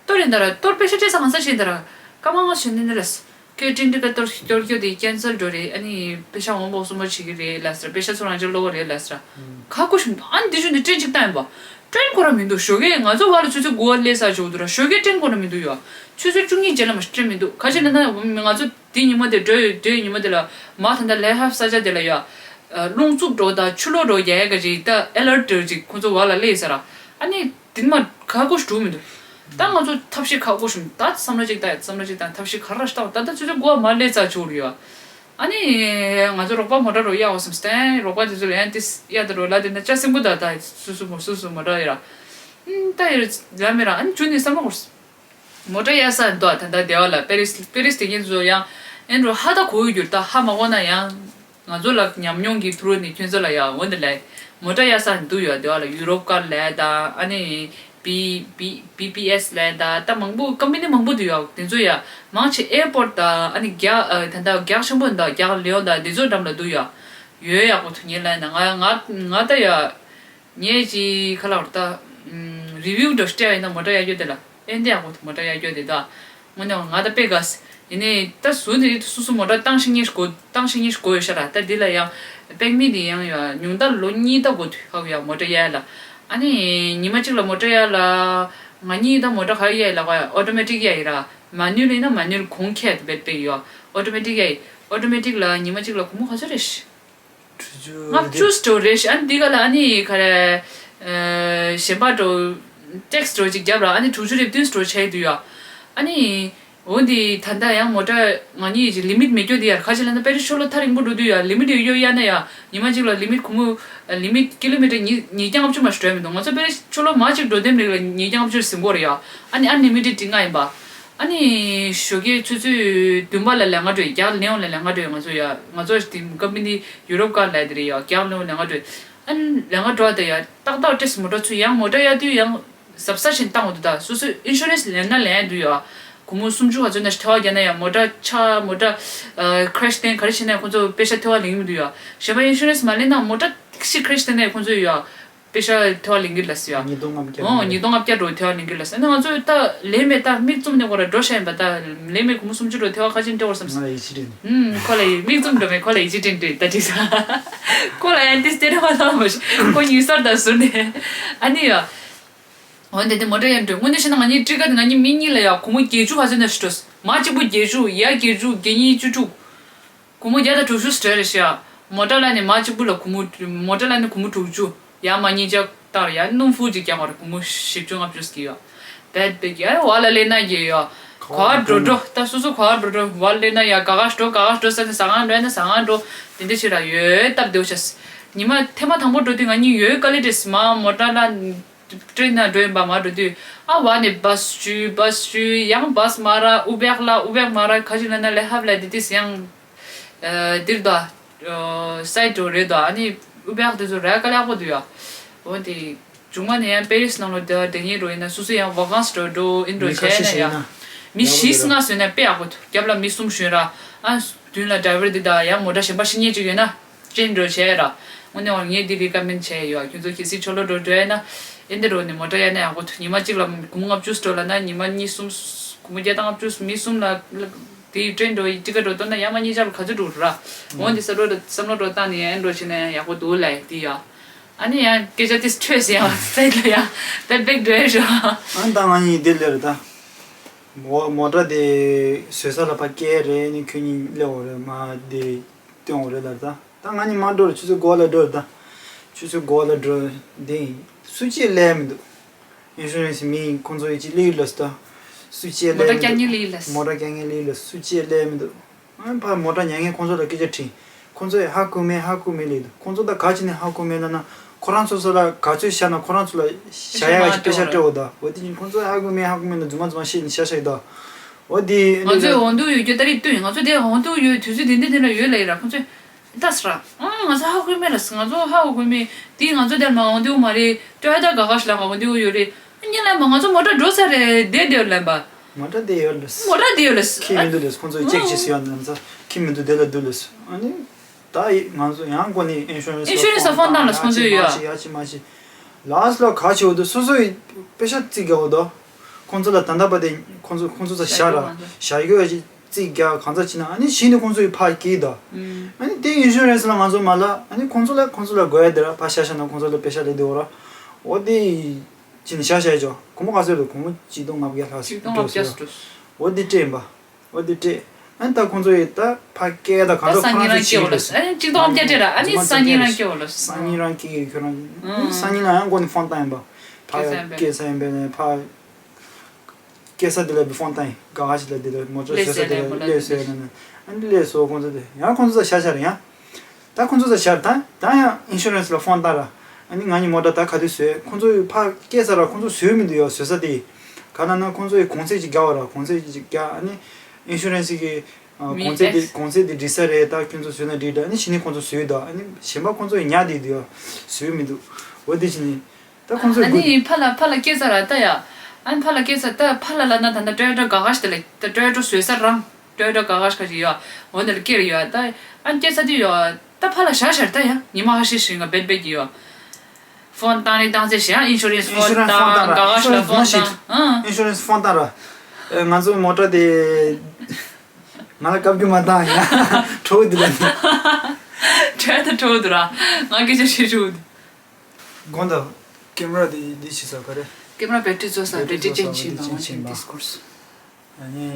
ཏོ་རེ་འདི་ར་ཏོར་པེ་ཤ་སྤྲད་ས་གང་ས་ཞིག་འདི་ར། ཀ་མ་ང་ཞུ་ནི་ནི་རེད། ཁྱོད་ཊེན་ཊི་ཀ་ཏོར་ཞིག་ཏོར་ཁྱོད་དེ་ཀེན་སལ་འགྲོ་རེད། ཨ་ནི་པེ་ཤ་འོང་བོག་སུ་མོ་བྱེད་ཀྱི་རེད་ལ་ཟེར། པེ་ཤ་ཚོ་རང་ཅག་ལོག་རེད་ལ་ཟེར། ཁ་ཁོ་ཞུ་ཨ་ནི་འདི་ཞུ་ནི་ཊེན་ཅིག་བཏང་ཡིན་པ། ཊེན་ཁོ་ར་མི་འདུག་ཞོགས་ཀས་ང་ཚོ་བར་ལ་ཆུ་ཚོད་དགུ་པ་སླེབས་ས་ཞོག་འདུག་ར། ཞོགས་ཀས་ཊེན་ཁོ་ར་མི་འདུག་ཡོ། ཆུ་ཚོད་བཅུ་གཉིས་རྗེས་ལ་མ་ཊེན་མི་འདུག་ག་ཅི་ལ་ན་ང་ཚོ་དེ་ཉི་མ་དེ་འགྲོ་ཡོད། དེ་ཉི་མ་དེ་ལ་མ་ད་ལྟ་ལེ་ཧབ་ས་ཆ་དེ་ལ་ཡོ། རླུང་འཚུབ་འགྲོ་དང་ཆུ་ལོག་འགྲོ་རྒྱག་ཡ་ག་ཅིག་ད་ཨེ་ལར་ཊི་ཅིག་ཁོ་ཚོ་བར་ལ་སླེབས་ས་ར། ཨ་ནི་དེ་མ་ཁ་ཁོ་ཞུ་མི་འདུག་ད་ང་ཚོ་ཐབས་ཤེས་ཁ་ཁོ་ཞུ་མི་འདུག་ད་བསམ་བློ་ཅིག་ད་བསམ་བློ་ཅིག་ད་ཐབས་ཤེས་ག་ར་ཤ་ད་ད་ད་ཆུ་ཚོད་དགུ་པ་མ་སླེབས་ས་ཆོག་རེད་ཡོ། ཨ་ནི་ང་ཚོ་རོགས་པ་མོ་ཊ་རོ་གཡར་བ་སམ་སྟེ་རོགས་པ་དེ་ཚོ་ལ་ཡང་ཏིས་གཡར་དེ་རོ་ལ་དེ་ན་ཅ་སེམས་པོ་ད་ད་སུ་སུ་མོ་སུ་སུ་མོ་ཊ་ཡོད་ར། ཨིན་ད་ཡོད་ལ་མེད་ར། ཨ་ནི་ཇུ་ནི་བསམ་བློ་འཁོར། མོ་ཊ་གཡར་ས་འདུག་ད་ད་སྡེ་བ་ལ་པེ་རིས་པེ་རིས་དེ་གིན་ཚོ་ཡང་ཨེན་རོ་ཧ་ད་གོ་ཡོད་རྒྱུ་ད་ཧ་མ་གོ་ན་ཡང་ང་ཚོ་ལ་ཉམས་མྱོང་གི་ཐུ་རུ་ནི་ཁྱོད་ཚོ་ལ་ཡང་འོ་འདི་ལ་མོ་ཊ་གཡར་ས་འདུག་ཡོད། སྡེ་བ་ལ་ཡུ་རོབ་ཀར་ལ་ད་ཨ་ནི། བི་བི་བི་བི་ཨེས་ལབ་ད་ད་མང་པོ་ཀམ་པ་ནི་མང་པོ་འདུག་ཡ། དེ་ཚོ་ཡ་མང་ཆེ་ཨེར་པོར་ཊི་ད་ཨ་ནི་རྒྱ་ཨ་ད་ད་རྒྱ་ཆེན་པོ་ད་རྒྱ་ལེའོ་ད་དེ་ཚོ་འགྲམ་ལ་འདུག་ཡ། ཡོད་ཡག་པོ་ཐུག་ཉེ་ལ་ན་ང་ང་ང་ད་ཡ་ངས་ཅི་ཁ་ལག་ད་རི་བིའུ་འདྲ་སྤྲད་ཡིན་ན་མོ་ཊ་གཡར་རྒྱུ་དེ་ལ་ཨེ་འདི་ཡག་པོ་མོ་ཊ་གཡར་རྒྱུ་དེ་ད་དངོས་གནས་ང་ད་དཔེ་དགའ་སི། ཡིན་ནའི་ད་ཟུར་དེ་སུ་སུ་མོ་ཊ་བཏང་ཤེས་ཉེས་དགོས་བཏང་ཤེས་ཉེས་དགོས་ཡོད་ཤ་ར། ད་འདི་ལ་ཡང་དཔེ་མི་དེ་ཡང་ཡོད་ཉུང་མཐར་ལོ་གཉིས་ད་དགོས་དུས་ཧ་གོ་ཡ་མོ་ཊ་གཡར་ལ། ཨ་ནི་ཉི་མ་གཅིག་ལ་མོ་ཊ་གཡར་ལ་ང་གཉིས་ད་མོ་ཊ་ག་རེ་གཡར་ལ་གོ་ཡ་ཨོ་ཊོ་མེ་ཊིག་གཡར་ཡི་ར། མ་ནུལ་ཡིན་ན་མ་ནུལ་གོང་ཁྱད་དུ་བེད་པེ་ཡོད་ཨོ་ཊོ་མེ་ཊིག་གཡར་ཡི་ཨོ་ཊོ་མེ་ཊིག་ལ་ཉི་མ་གཅིག་ལ་སྒོར་མོ་ག་ཚོད་རེད་ཤི། དྲུག་ཅུ་ལྔ་བཅུ་སྤྲོ་རེད་ཤི། ཨ་ནི་འདི་ག་ལ་ཨ་ནི་ག་རེ་གཞན་པ་སྤྲོ་ཊེག་སི་སྤྲོ་ཅིག་རྒྱབ་ར་ཨ་ནི་དྲུག་ཅུ་རེ་བདུན་སྤྲོ་ཆེ་འདུག་ཡོད། ཨ་ནི། འོ་འདི་ད་ལྟ་ཡང་མོ་ཊ་ང་གཉིས་ཀྱི་ལི་མིཊ་མེད་རྒྱུ་དེ་ཡར་ཁ་ཆེ་ལ་ན་པེ་རི་ཤོ་ལོ་ཐག་རིང་པོ་འགྲོ་དུས་ཡ་ལི་མིཊ་ཡོད་ཡོད་ཡ་ན་ཡ་ཉི་མ་གཅིག་ལ་ལི་མིཊ་གོང་མོ་ལི་མིཊ་ཀི་ལོ་མི་ཊར་ཉིས་ཉིས་བརྒྱ་ལྔ་བཅུ་མ་ཞིག་འགྲོ་མི་འདུག་ང་ཚོ་པེ་རི་ཤོ་ལོ་མ་གཅིག་འགྲོ་དེམ་རིགས་ལ་ཉིས་བརྒྱ་ལྔ་བཅུ་ཟིན་གོ་རེད་ཡ། ཨ་ནི་ཨན་ལི་མི་ཊེཌ་ཏི་ལྔ་ཡིན་པ། ཨ་ནི་ཞོགས་ཀའི་ཆུ་ཚོད་བདུན་པ་ལ་ལས་ཀ་འགྲོ་ཡ་རྒྱག་ལེའོ་ལ་ལས་ཀ་འགྲོ་ཡ་ང་ཚོ་ཡ་ང་ཚོ་དེ་ཀམ་པ་ནི་ཡུ་རོབ་ཀར་ལ་དེ་རེད་ཡ་རྒྱག་ལེའོ་ལས་ཀ་འགྲོ་ཡ། ཨ་ནི་ལས་ཀ་འགྲོ་བ་དེ་ཡ་ཏག་ཏག་ཊེག་སི་མོ་ཊ་ཚུར་ཡང་མོ་ཊ་གཡར་དུས་ཡང་། གཟབ་གཟབ་བྱས་བཏང་འོ་འདུག་ད་སོ་སོའི་ཨིན་ཤུ་རན་སི་ལེན་ན་ལེན་འདུག་ཡོད། སྒོར་མོ་སུམ་ཅུ་ག་ཚོད་ན་ཞིག་ཐེ་བ་རྒྱག་ན་ཡང་མོ་ཊ་ཆ་མོ་ཊ་ཨ་ཁྲེ་ཤི་བཏང་ག་རེ་བྱས་ན་ཁོང་ཚོ་པེ་ཤ་ཐེ་བ་ལེན་གི་མི་འདུག་ཡོད། གཞན་པ་ཨིན་ཤུ་རན་སི་མ་ལེན་ན་མོ་ཊ་ཞིག་ཁྲེ་ཤི་བཏང་ན་ཁོང་ཚོ་ཡོད་པེ་ཤ་ཐེ་བ་ལེན་གི་ལ་སི་ཡོད། ཉིས་སྟོང་ལྔ་བརྒྱ། ཨོ་ཉིས་སྟོང་ལྔ་བརྒྱ་འགྲོ་ཐེ་བ་ལེན་གི་ལ་སི། ཨ་ནི་ང་ཚོ་ད་ལེན་མེད་ད་མིག་བཙུམ་ནས་ཁོ་ར་འགྲོ་ཤ་ཡིན་པ་ད་ལེན་མེད་སྒོར་མོ་སུམ་ཅུ་འགྲོ་ཐེ་བ་ཁ་ཆེན་སྤྲད་བར་བསམ་སི། ང་ཡིད་ཆེས་དྲན། ཨུམ་ཁོ་ལ་ཡི་མིག་བཙུམ་འགྲོ་མེད་ཁོ་ལ་ཡིད་ཆེས་དྲན་དྲན་ད་དྲིས་ས། ཁོ་ལ་ཡང་ཏིས་སྟེར་བ་ལ་མ་ཤེས་ཁོ་ཉིས་སར་ད་ཟུར་ནས་ཨ་ནི་ཡ། འོན་ཏེ་དེ་མོ་ཊ་ཡང་འགྲོ་དངོས་གནས་བཤད་ན་ང་གཉིས་ཊི་ཀ་ང་གཉིས་མི་གཉིས་ལ་ཡ་སྒོར་མོ་བརྒྱད་ཅུ་ཧ་ཟེར་ན་ཞུ་འགྲོ། མ་གཅིག་པུ་བརྒྱད་ཅུ་ཡ་བརྒྱད་ཅུ་བརྒྱད་གཉིས་བཅུ་དྲུག་སྒོར་མོ་བརྒྱ་དང་དྲུག་ཅུ་སྤྲད་རེད་ཤག་མོ་ཊ་ལ་ནི་མ་གཅིག་པུ་ལ་སྒོར་མོ་མོ་ཊ་ལ་ནི་སྒོར་མོ་དྲུག་ཅུ་ཡ་མ་གཉིས་ཆ་བཏང་ར་ཡ་སྣུམ་ཧྥུ་ཅིག་རྒྱག་པ་རེད་སྒོར་མོ་བཞི་བཅུ་ལྔ་བཅུ་ཟེར་གི་ཡོད། བེད་བེད་ཀྱི་ཨ་བ་ལ་ལེ་ན་གི་ཡོད། ག་བ་འགྲོ་འགྲོ་ད་སོ་སོ་ག་བ་འགྲོ་འགྲོ་བ་ལ་ལེ་ན་ཡ་ག་ག་འགྲོ་ག་ག་འགྲོ་ས་ནི་ཟ་ཁང་འགྲོ་ཡ་ན་ཟ་ཁང་འགྲོ་དེ་འདྲ་ཞིག་ར་ཡོད་སྟབས་བདེ་བོ་ཤག་ཉི་མ་ཐེངས་མ་དང་པོ་འགྲོ་དུས་ང་གཉིས་ཡོད་དཀའ་ལས་འདྲ་སི་མ་མོ་ཊ་ལ། ཊེན་ན་འགྲོ་ཡིན་པ་མ་འགྲོ་དུས་ཨ་བ་ནས་བཱ་སི་བཅུ་བཱ་སི་བཅུ་ཡང་བཱ་སི་མ་ར་ཨུ་བེག་ལ་ཨུ་བེག་མ་ར་ཁ་ཅིག་ལ་ན་ལེ་ཧབ་ལ་དེ་དུས་ཡང་ཨ་འདིར་དོ་ཨ་སའི་ཌི་འགྲོ་རེད་དོ་ཨ་ནི་ཨུ་བེག་དེ་ཚོ་ར་དཀའ་ལས་ཁག་པོ་འདུག་ཡ། འོ་དེ་མཇུག་མ་ནས་ཡང་པེ་རིས་ནང་ལོ་དེ་དེ་ཉིད་འགྲོ་ཡིན་ན་སོ་སོ་ཡང་ཝ་ཀན་སི་འགྲོ་འགྲོ་ཨིན་འགྲོ་མི་ཁ་བྱས་ཤས་ན་ཤིག་ཡ་ཡིན་ན་མི་ཡག་པོ་བཞི་འདུག་ལ་ལྔ་བཟོས་ན་དཔེ་ཡག་པོ་འདུག་རྒྱབ་ལ་མི་གསུམ་ཞོན་ར་ཨ་མདུན་ལ་ཌ་རའི་ཝར་འདི་དང་ཡང་མོ་ཊ་གཞན་པ་ཤི་ཉེས་ཅིག་ཡོད་ན། ཅན་འགྲོ་བྱས་ར། དངོས་གནས་ངས་འདི་recommend་བྱས་ཡོད། ཁྱོད་ཚོ་གལ་སྲིད་ཕྱི་ལོགས་འགྲོ་འགྲོ་ཡ་ན་ཨེ་འདི་རོ་ནས་མོ་ཊ་གཡར་ན་ཡག་པོ་འདུག་ཉི་མ་གཅིག་ལ་སྒོར་མོ་ལྔ་བཅུ་སྤྲོད་ལབ་ན་ཉི་མ་གཉིས་གསུམ། སྒོར་མོ་བརྒྱ་དང་ལྔ་བཅུ་མི་གསུམ་ལ་དེའི་train་འགྲོ་ཡི་ཊི་ཀེཊ་འགྲོ་གཏོང་ན་ཡ་མ་གཉིས་ཆར་ལ་ག་ཚོད་འགྲོ་ར། འོན་ཏེ་བསམ་བློ་འགྲོ་བསམ་བློ་འགྲོ་བཏང་ནས་ཡ་ཨེ་འགྲོ་བྱས་ན་ཡ་ཡག་པོ་འདུག་ལབ་ཡ་དེ་ཡ། ཨ་ནི་ཡང་སྐད་ཆ་དེ་འཕྲོས་ཟེར་ཡང་ཚད་ལ་ཡང་དེ་བེག་འགྲོ་ཡ་ཞོ། ཨ་ད་ང་གཉིས་དེ་ལེར་ད། མོ་མོ་ཊ་དེ་བཟོས་ས་ལ་ཕ་སྐྱེལ་རེད་ནི་ཁྱོད་གཉིས་སླེབས་འོ་རེད་མ་དེ་སྟོན་འོ་རེད་ལར་ད། ད་ང་གཉིས་མ་འགྲོ་རེད་ཆུ་ཚོད་འགོ་ལ་འགྲོ་རེད་ད། ཆུ་ཚོད་འགོ་ལ་འགྲོ་དེ་སུ་གཅིག་སླེབས་མི་འདུག insurance་མི་ཁོང་ཚོ་ཡི་གཅིག་སླེབས་ལ་སུ་ད། སུ་གཅིག་མོ་ཊ་སླེབས་མི་རྒྱག་མཁན་འདུག་སླེབས་ལ་སུ། མོ་ཊ་རྒྱག་མཁན་སླེབས་ལ་སུ་གཅིག་སླེབས་མི་འདུག་ཨ་ཕར་མོ་ཊ་ཉར་མཁན་ཁོང་ཚོ་ལ་སྐད་ཆ་དྲིས། ཁོང་ཚོས་ཧ་གོ་མེད་ཧ་གོ་མེད་ལབ་འདུག་ཁོང་ཚོ་ད་ག་ཅི་ནས་ཧ་གོ་མེད་ལབ་ན་ཁོ་རང་ཚོ་ས་ལ་ག་ཚོད་བཞག་ན་ཁོ་རང་ཚོ་ལ་བཞག་ཡག་ཅིག་པེ་ཤ་སྤྲད་འོ་ད། འོ་དེ་བཞིན་ཁོང་ཚོས་ཧ་གོ་མེད་ཧ་གོ་མེད་ལ་རྫུན་མ་རྫུན་མ་བཤད་ནས་བཞག་བཞག་ད། འོ་དེ་ང་ཚོས་འོང་འདུག་ཡོད་རྒྱུ་ད་རེས་བཏོན་ང་ཚོ་དེ་འོང་འདུག་ཡོད་དུས་ཚོད་དེ་འདྲ་དེ་འདྲ་ཡོད་ལབ་ཡིན་ར་ཁོང་ཚོས་ད་ཟེར་ར། ཨང་ང་ཚོ་ཧ་གོ་མེད་ལ་ང་ཚོ་ཧ་གོ་མེད་དེ་ང་ཚོ་དེར་མ་འོང་འདུག་མ་རེད་ཊོ་ཡོ་ཊ་ག་ག་ཞིག་ལ་མ་འོང་འདུག་ཡོད་རེད། ཉིན་ལ་མ་ང་ཚོ་མོ་ཊ་འགྲོ་ས་རེད་བསྡད་བསྡད་ལབ་པ། མོ་ཊ་བསྡད་ཡོད་ལ། མོ་ཊ་བསྡད་ཡོད་ལ། ཁྱི་མི་འདུག་ལ་ཁོང་ཚོ་ཅེག་བྱེད་སུ་ཡོད་ན་ཚ་ཁྱི་མི་འདུག་བསྡད་ལ་འདུག་ལ། ཨ་ནི་ད་ཡི་ང་ཚོ་ཡང་སྒོ་ནས་ཨིན་ཤུ་རན་སི་ཨིན་ཤུ་རན་སི་ལ་ཕོན་བཏང་ལ་ཁོང་ཚོ་ཡོད་ཡ་ཅི་མ་ཅི། ལ་སི་ལ་ག་བྱེད་འོ་འདུག་སོ་སོ་ཡི་པེ་ཤ་རྩིས་རྒྱག་འོ་འདུག་ཁོང་ཚོ་ལ་ད་ལྟ་བར་དེ་ཁོང་ཚོ་ཁོང་ཚོ་ཚ་བཞག་ར་བཞག་ཡོད་ཡ་ཅི་རྩིས་རྒྱག་གང་ཚ་ཅི་ན་ཨ་ནི་གཞི་ནས་ཁོང་ཚོ་ཡི་ཕར་སྐྱེལ་འདུག་ཨ་ནི་དེ་ཨིན་ཤུ་རན་སི་ལ་ང་ཚོ་མ་ལ་ཨ་ནི་ཁོང་ཚོ་ལ་ཁོང་ཚོ་ལ་དགོས་ཡ་དེ་ར་ཕར་བཞག་བཞག་ན་ཁོང་ཚོ་ལ་པེ་ཤ་ལས་འདུག་ར་འོ་དེ། ཅི་ནས་ཤ་ཤ་ཅོ། སྒོར་མོ་ག་ཚོད་རེད། སྒོར་མོ་གཅིག་སྟོང་ལྔ་བརྒྱ་ལྷག་གཅིག་སྟོང་ལྔ་བརྒྱ་ཙམ་འགྲོ། འོ་འདི་སྤྲད་ཡིན་པ། འོ་འདི་སྤྲད། ཨ་ནི་ད་ཁོང་ཚོ་ཡི་ད་ཕ་སྐད་ད་ག་ད་ཚོད་སང་ཁོ་ཉིན་རང་ཚོ་རང་སྐྱེ་བ་ལ་ཨ་ནི་གཅིག་སྟོང་ལྔ་བརྒྱ་སྤྲད་ར་ཨ་ནི་སང་ཉིན་རང་སྐྱེ་བ་ལ་སང་ཉིན་རང་སྐྱེ་ཡི་ཁྱོད་རང་ཨ་ནི་སང་ཉིན་ལ་ཡང་སྒོ་ནས་ཕོན་བཏང་ཡིན་པ། ཕ་སྐད་ས་ཡིན་པས་ནས་ཕ། སྐྱེ་ས་དེ་ལ་བི་ཕོན་བཏང་ཡིན་ག་ག་ཞིག་ལ་དེ་ལ་མོ་ཅོ་བཟོས་ས་དེ་ལ་སླེབས་སོ་ཡ་ན་ཨ་ནི་སླེབས་སོ་ཁོང་ཚོ་དེ་ཡང་ཁོང་ཚོ་ས་ཤ་ཤ་རེད་ཡང་། ད་ཁོང་ཚོ་ས་ཤ་ད་ད་ཡང་ཨིན་ཤུ་རན་སི་ལ་ཕོན་བཏང་ར་ཨ་ནི་ང་གཉིས་མོ་ཊ་ད་ག་དུས་བཟོས་ཁོང་ཚོ་ཕ་སྐྱེ་ས་ར་ཁོང་ཚོ་བཟོས་མི་འདུག་ཡ་བཟོས་ས་དེ་ག་ལ་ན་ཁོང་ཚོ་ཡི་གོང་ཚད་ཅིག་རྒྱག་བ་ར་གོང་ཚད་ཅིག་རྒྱག་ཨ་ནི་ཨིན་ཤུ་རན་སི་གི་གོང་ཚད་དེ་གོང་ཚད་དེ་འགྲིག་ས་རེད་ད་ཁྱོད་ཚོ་བཟོས་ན་འགྲིག་ད་ཨ་ནི་ཕྱི་ནས་ཁོང་ཚོ་བཟོས་ད་ཨ་ནི་གཞན་པ་ཁོང་ཚོ་ཡི་ཉག་དེ་འདུག་ཡ་བཟོས་མི་འདུག་འོ་དེ་ཕྱི་ནས། ད་ཁོང་ཚོས་ཨ་སྒུག་ནི་ཕ་ལ་ཕ་ལ་སྐྱེ་ས་ར་ད་ཡ། ཨ་ནི་ཕ་ལ་སྐྱེ་ས་ད་ཕ་ལ་ལ་ན་ད་ད་ཊོ་ཡོ་ཊ་ག་ག་ཞིག་ད་ལ་ད་ཊོ་ཡོ་ཊ་བཟོས་ས་རང་ཊོ་ཡོ་ཊ་ག་ག་ཞིག་ག་ཞིག་ཡོད་འོ་ནི་ལ་སྐྱེ་ར་ཡོད་ད་ཨ་ནི་སྐྱེ་ས་དེ་ཡོད་ད་ཕ་ལ་བཞག་ཤར་ད་ཡ་ཉི་མ་ཧ་ཤི་ཤི་ང་བེད་བེད་ཀྱི་ཡོད། ཕོན་བཏང་ནི་བཏང་ཚེ་ཞེ་ཡང་ཨིན་ཤུ་རན་སི་ཕོན་བཏང་ག་ག་ཞིག་ལ་ཕོན་བཏང་ཨ། ཨིན་ཤུ་རན་སི་ཕོན་བཏང་ར། ང་ཚོ་མོ་ཊ་དེ་ང་ལ་བཀའ་བཀྱོན་མ་བཏང་ཡ་ཁྲོ་བོ་དེ་ལ་ནི། ཁྲོ་ད་ཁྲོ་བོ་དུ་ར་ང་སྐད་ཆ་བཤད་ཁྲོ་བོ་དུ། དགོངས་དག་ཀེམ་ར་དེ་འདི་བྱེད་ས་ག་རེ། ཀེམ་ར་བེ་ཊི་རི་རྫོགས་ས་བེ་ཊི་རི་རྫོགས་ས་བེ་ཊི་རི་ཅེན་ཇི་བྱེད་པ་ང་ཚོ་ཨིན་ཤུ་རན་སི་ཌི་སི་ཀོར་སི། ཨ་ནི།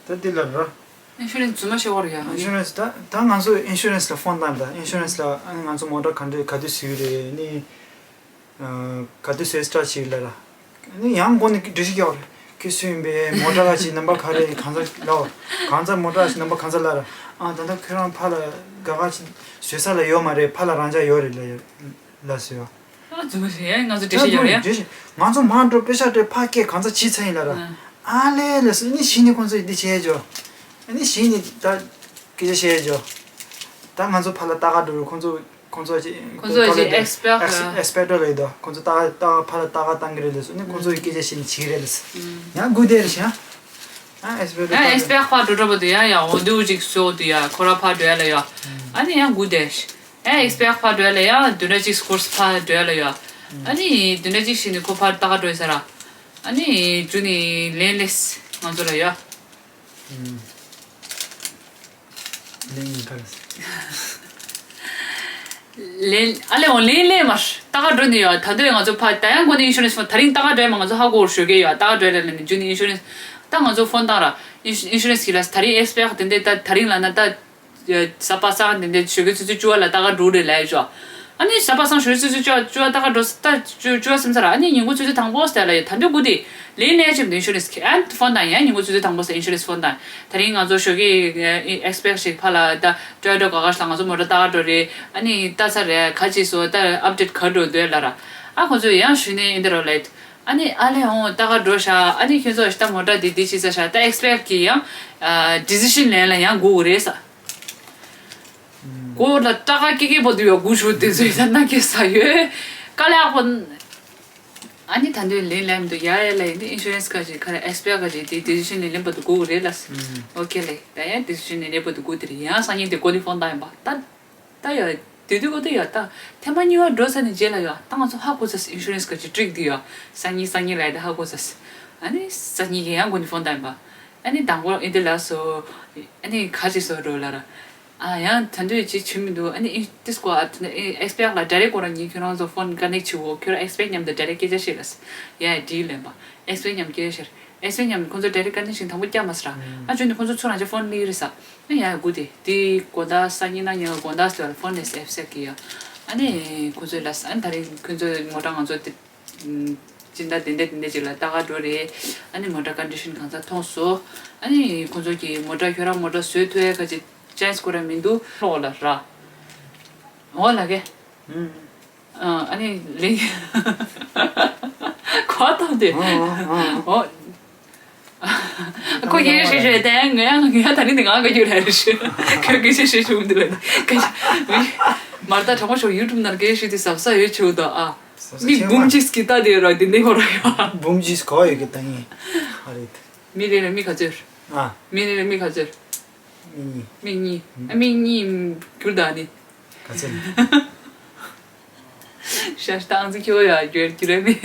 ད་འདི་ལ་ར། ཨིན་ཤུ་རན་སི་རྫུན་མ་བཤད་བར་ཡ། ཨིན་ཤུ་རན་སི་ད་ད་ང་ཚོ་ཨིན་ཤུ་རན་སི་ལ་ཕོན་བཏང་ད་ཨིན་ཤུ་རན་སི་ལ་ཨ་ནི་ང་ཚོ་མོ་ཊ་ག་འདྲས་ག་དུས་བཟོས་རེད་ནི། ག་དུས་བཟོས་སི་ཊར་ཊི་བྱེད་ལ་ར། ཨ་ནི་ཡང་མགོ་ནས་འགྲེལ་བཤད་རྒྱག་རེད། ཁྱོད་སུ་ཡིན་པས་མོ་ཊ་ག་ཅིག་ནམ་པར་ག་རེ་གང་ཚ་ལའོ། གང་ཚ་མོ་ཊ་ག་ཅིག་ནམ་པར་གང་ཚ་ལ་ར། ཨ་ད་ལྟ་ཁྱོད་རང་ཕ་ལ་ག་ག་ཅིག་བཟོས་ས་ལ་ཡོད་མ་རེད་ཕ་ལ་རང་འཇགས་ཡོད་རེད་ལ་ཡ། ལ་ཟེར་བ། ཨ་རྫུན་མ་རེད་ཡ་ང་ཚོ་འགྲེལ་བཤད་རྒྱག་རེད་ཡ། ང་ཚོ་མ་འགྲོ་པེ་ཤ་སྤྲད་ཕ་སྐད་གང་ཚ་ཇི་ཚ་ཡིན་ལ་ར། ཨ་ལེ་ལ་སུ་ནི་ཤི་ནི་ཁོང་ཚོ་འདི་བྱས་ཇོ། ཨ་ནི་ཤི་ནི་ད་སྐད་ཆ་བཤད་ཇོ། ད་ང་ཚོ་ཕ་ལ་ལྟ་ག་འགྲོ་རུ་ཁོང་ཚོ་ཁོང་ཚོ་ཅི་ཁོང་ཚོ་ཅི་ཨེག་སི་པེག་ཨེག་སི་པེག་ལ་ཡོད་དོ་ཁོང་ཚོ་ལྟ་ལྟ་ཕ་ལ་ལྟ་ག་བཏང་གི་རེད་ལ་སུ་ནི་ཁོང་ཚོ་ཡི་སྐད་ཆ་ཤི་ནི་བྱེད་ཀྱི་རེད་ལ་སུ། ཡང་དགུ་དེ་རེད་ཤི་ཡང་། ཨེག་སི་པེག་ཕ་འགྲོ་འགྲོ་བ་དུ་ཡང་ཡང་འོ་འདུག་ཅིག་སོ་དུ་ཡ་ཁོ་ར་ཕ་འགྲོ་ཡ་ལ་ཡ། ཨ་ནི་ཡང་དགུ་དེ་ཤི། ཨེ་ཨེག་སི་པེག་ཕར་འགྲོ་ཡ་ལ་ཡ་བདུན་ཕྲག་གཅིག་ཀོར་སི་ཕར་འགྲོ་ཡ་ལ་ཡ། ཨ་ནི་བདུན་ཕྲག་གཅིག་ཤི་ནི་ཁོ་ཕར་ལྟ་ག་འགྲོ་ཡ་ས་ར། ཨ་ནི་རྒྱུ་ནི་ལན་ལེས་ང་ཚོ་ལ་ཡ། ལན་ཡིན་ཁ་ལ། ལན་ཨ་ལེ་འོ་ལན་ལེ་མར་ལྟ་ག་འགྲོ་ནི་ཡ་ད་དུང་ང་ཚོ་ཕ་ད་ཡང་གོ་ནི་ཨིན་ཤུ་རན་སི་ཕོན་ད་རིང་ལྟ་ག་འགྲོ་ཡ་མ་ང་ཚོ་ཧ་གོ་ཞོ་གེ་ཡ་ལྟ་ག་འགྲོ་ཡ་ལ་ནི་རྒྱུ་ནི་ཨིན་ཤུ་རན་སི་ད་ང་ཚོ་ཕོན་བཏང་ར་ཨིན་ཤུ་རན་སི་གི་ལ་ད་རིང་ཨེག་སི་པེག་དེ་འདྲ་ད་ད་རིང་ལ་ན་ད། གཟའ་པ་སངས་དེ་འདྲའི་ཞོགས་ཀས་ཆུ་ཚོད་བཅུ་པ་ལ་ལྟ་ག་འགྲོ་རེད་ལབ་ཡོད་ཅོ། ཨ་ནི་གཟའ་པ་སངས་ཞོགས་ཀས་ཆུ་ཚོད་བཅུ་པ་བཅུ་པ་ལྟ་ག་འགྲོ་ད་བཅུ་བཅུ་པ་སེམས་ཚར་ཨ་ནི་ཉིན་གུང་ཆུ་ཚོད་དང་པོ་ཟེར་ལ་ཡོད་ད་འདོད་དགུ་དེ་ལས་ལས་ཆེམ་དེ་ཨིན་ཤུ་རན་སི་ཨ་ཕོན་དང་ཡང་ཉིན་གུང་ཆུ་ཚོད་དང་པོ་ཟེར་ཨིན་ཤུ་རན་སི་ཕོན་དང་ད་རིང་ང་ཚོ་ཞོགས་ཀས་ཨེག་སི་པེག་ཞིག་ཕ་ལ་ད་ཊོ་ཡོ་ཊ་ག་ག་ཞིག་ལ་ང་ཚོ་མོ་ཊ་ལྟ་ག་འགྲོ་རེད་ཨ་ནི་ལྟ་ཚར་རེད་ག་ཅི་སོ་ད་ཨབ་ཌེཊ་ག་འགྲོ་འདོད་ལ་ར་ཨ་ཁོ་ཚོས་ཡང་ཞུས་ནས་ཨིན་དེ་རོ་ལེད་ཨ་ནི་ཨ་ལས་ཧོང་ལྟ་ག་འགྲོ་ཤ་ཨ་ནི་ཁྱོད་ཚོ་ད་མོ་ཊ་དེ་དེ་ཅི་ས་ཤ་ད་ཨེག་སི་པེག་གི་ཡང་ཌི་སི་ཤན་ལེན་ལ་ཡང་དགོས་རེད་ས། གོ་ལ་ཏྲ་ཀ་ཀེ་ཀེ་པོ་དུ་ཡོ་གུ་ཤུ་དེ་ཚོ་ཡ་ན་ཀེ་ས་ཡོད། ཀ་ལ་ཡག་པོ། ཨ་ནི་ད་འདོད་ལེན་ལེན་དུ་ཡ་ཡ་ལ་ཡིན་ཏེ་ཨིན་ཤུ་རན་སི་ཀ་ཞིག་ཁ་རེ་ཨེག་སི་པེག་ཀ་ཞིག་དེ་ཌི་སི་ཤན་ནི་ལེན་པ་དུ་གུ་རེད་ལ། ཨོ་ཁེ་ལེ་ད་ཡ་ཌི་སི་ཤན་ནི་ལེན་པ་དུ་གུ་དེ་རེད་ཡང་སང་ཉིན་དེ་ཀོ་ལི་ཕོན་བཏང་ཡིན་པ་ད། ད་ཡ་དེ་དུས་ཀོ་ད་ཡ་ད་ཐེངས་མ་གཉིས་པ་འགྲོ་ཚར་ནས་རྗེས་ལ་ཡ་ད་ང་ཚོ་ཧ་གོ་ཚར། ཨིན་ཤུ་རན་སི་ག་ཅིག་ཀྲིག་དེ་ཡ་སང་ཉིན་སང་ཉིན་ལ་ཡ་ད་ཧ་གོ་ཚར། ཨ་ནི་སང་ཉིན་གི་ཡང་སྒོ་ནས་ཕོན་བཏང་པ། ཨ་ནི་དང་པོ་ཨིན་དེ་ལ་སོ། ཨ་ནི་ག་ཅིག་སོ་འགྲོ་ལ་ར། ཨ་ཡང་ད་དུས་ཅིག་བྱུང་མི་འདུག་ཨ་ནི་ཨིན་དེ་སྐོར་ཨ་ད་ནི་ཨེ་ཨེགས་པེག་ལ་ཌའི་རེག་ཁོ་རང་གཉིས་ཁྱོད་རང་ཚོ་ཕོན་ཀ་ནེག་བྱེད་འོ། ཁྱོད་རང་ཨེགས་པེག་མཉམ་དུ་ཌའི་རེག་སྐད་ཆ་བཤད་ལ་སི་ཡ་ཡ་ཌི་ལེན་པ། ཨེགས་པེག་མཉམ་སྐད་ཆ་བཤད། ཨེགས་པེག་མཉམ་ཁོང་ཚོ་ཌའི་རེག་ཀ་ནེག་ཤན་དང་པོ་བསྐྱངས་མ་སི་ར། ཨ་བྱུང་ནི་ཁོང་ཚོ་ཚུར་རང་ཅག་ཕོན་ལི་རེད་ས། ཨ་ཡ་ཡ་སྒུག་དེ་དེ་དགོང་དག་སང་ཉིན་གནངས་ཉིན་དགོང་དག་སྟོད་ལ་ཕོན་ལས་ཨེབ་སེག་གི་ཡ། ཨ་ནི་ཁོང་ཚོའི་ལ་ས་ཨ་ནི་ད་རིང་ཁོང་ཚོའི་མོ་ཊ་ང་ཚོ་དེ། སྤྱི་ཟླ་དེ་འདྲ་དེ་འདྲ་ཅིག་ལ་ལྟ་ག་འགྲོ་རེད། ཨ་ནི་མོ་ཊ་ཀོན་ཌི་ཤན་གང་ཚ་མཐོང་སོང་། ཨ་ནི་ཁོང་ཚོ་གིས་མོ་ཊ་ཁྱོད་རང་མོ་ཊ་བཟོས་ཐུབ་ཡ་ག་ཅིག་ཅན་སི་ཁོ་རང་མི་འདུག་ལོག་ལ་ར། འོ་ལ་གེ། ཨ་ནི་ལིང་གོ་ཐོག་དེ། འོ། ཁོ་སྐད་ཆ་བཤད་བཤད་དེ་ངས་ངས་ད་ནི་འདི་ང་ག་རྒྱུ་ར་རེ་ཞུ། ཁོས་སྐད་ཆ་བཤད་ཞུ་འདི་ལ་སྐད་ཆ་མར་ད་གྲོགས་པོ་ཤོག་ཡུ་ཊུབ་ནང་སྐད་ཆ་བཤད་དུས་ཟབ་ས་ཡོད་ཆེ་བོ་དང་ཨ། མི་འབུམ་གཅིག་གི་ལྟ་དེ་ར་དེ་འདི་ཧོ་ར་ཡོད། འབུམ་གཅིག་གོ་ཡོད་ཀྱི་ལྟ་ངེས་ཨ་རེད། མི་རེ་རེ་མི་ག་ཚོད། ཨ། མི་རེ་རེ་མི་ག་ཚོད། མི་གཉིས། མི་གཉིས། ཨ་མི་གཉིས་གྱུར་ད་ནི། ག་ཚོད། ཤ་སྟངས་ཚིག་ཁྱོད་ཡ་རྒྱུ་རྒྱུ་རེད་མི།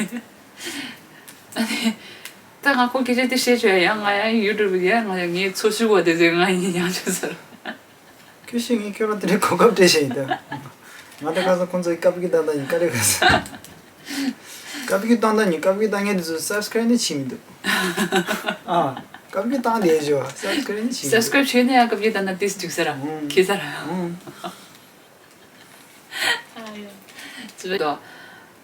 ད་ང་ཁོ་སྐད་ཆ་དེ་བཤད་ཆོག་ཡ་ང་ཡ་ཡུ་ཊུབ་ཡ་ང་ཡ་ངའི་འཚོ་བཞུགས་པ་དེ་ཚོས་ང་ཡིན་ཡང་ཆོག་ཟེར། ཁྱོད་ཤེས་ངས་ཁྱོད་རང་དེ་འདྲའི་གོ་སྐབས་སྤྲད་བཞིན་ཡིན་ད། ང་ད་ག་ས་ཁོང་ཚོའི་ཀབ་ཀྱི་ཏང་ཏང་ཡིན་ཀ་རེ་ག་ས། ཀབ་ཀྱི་ཏང་ཏང་ཡིན་ཀབ་ཀྱི་ཏང་ངས་དེ་ཚོ་སབ་སི་ཀ་རབ་ནི་བྱེད་མི་འདུག་ཨ། ཀབ་ཀྱི་ཏང་དེ་བཞོ་སབ་སི་ཀ་རབ་ནི་བྱེད་མི་འདུག་སབ་སི་ཀ་རབ་བྱས་ནས་ཡང་ཀབ་ཀྱི་ཏང་ཏང་ཏིས་འཇུག་ས་ར་ཁྱེད་ས་ར། ཨ་ཡ། ཙི་བེ་དོ།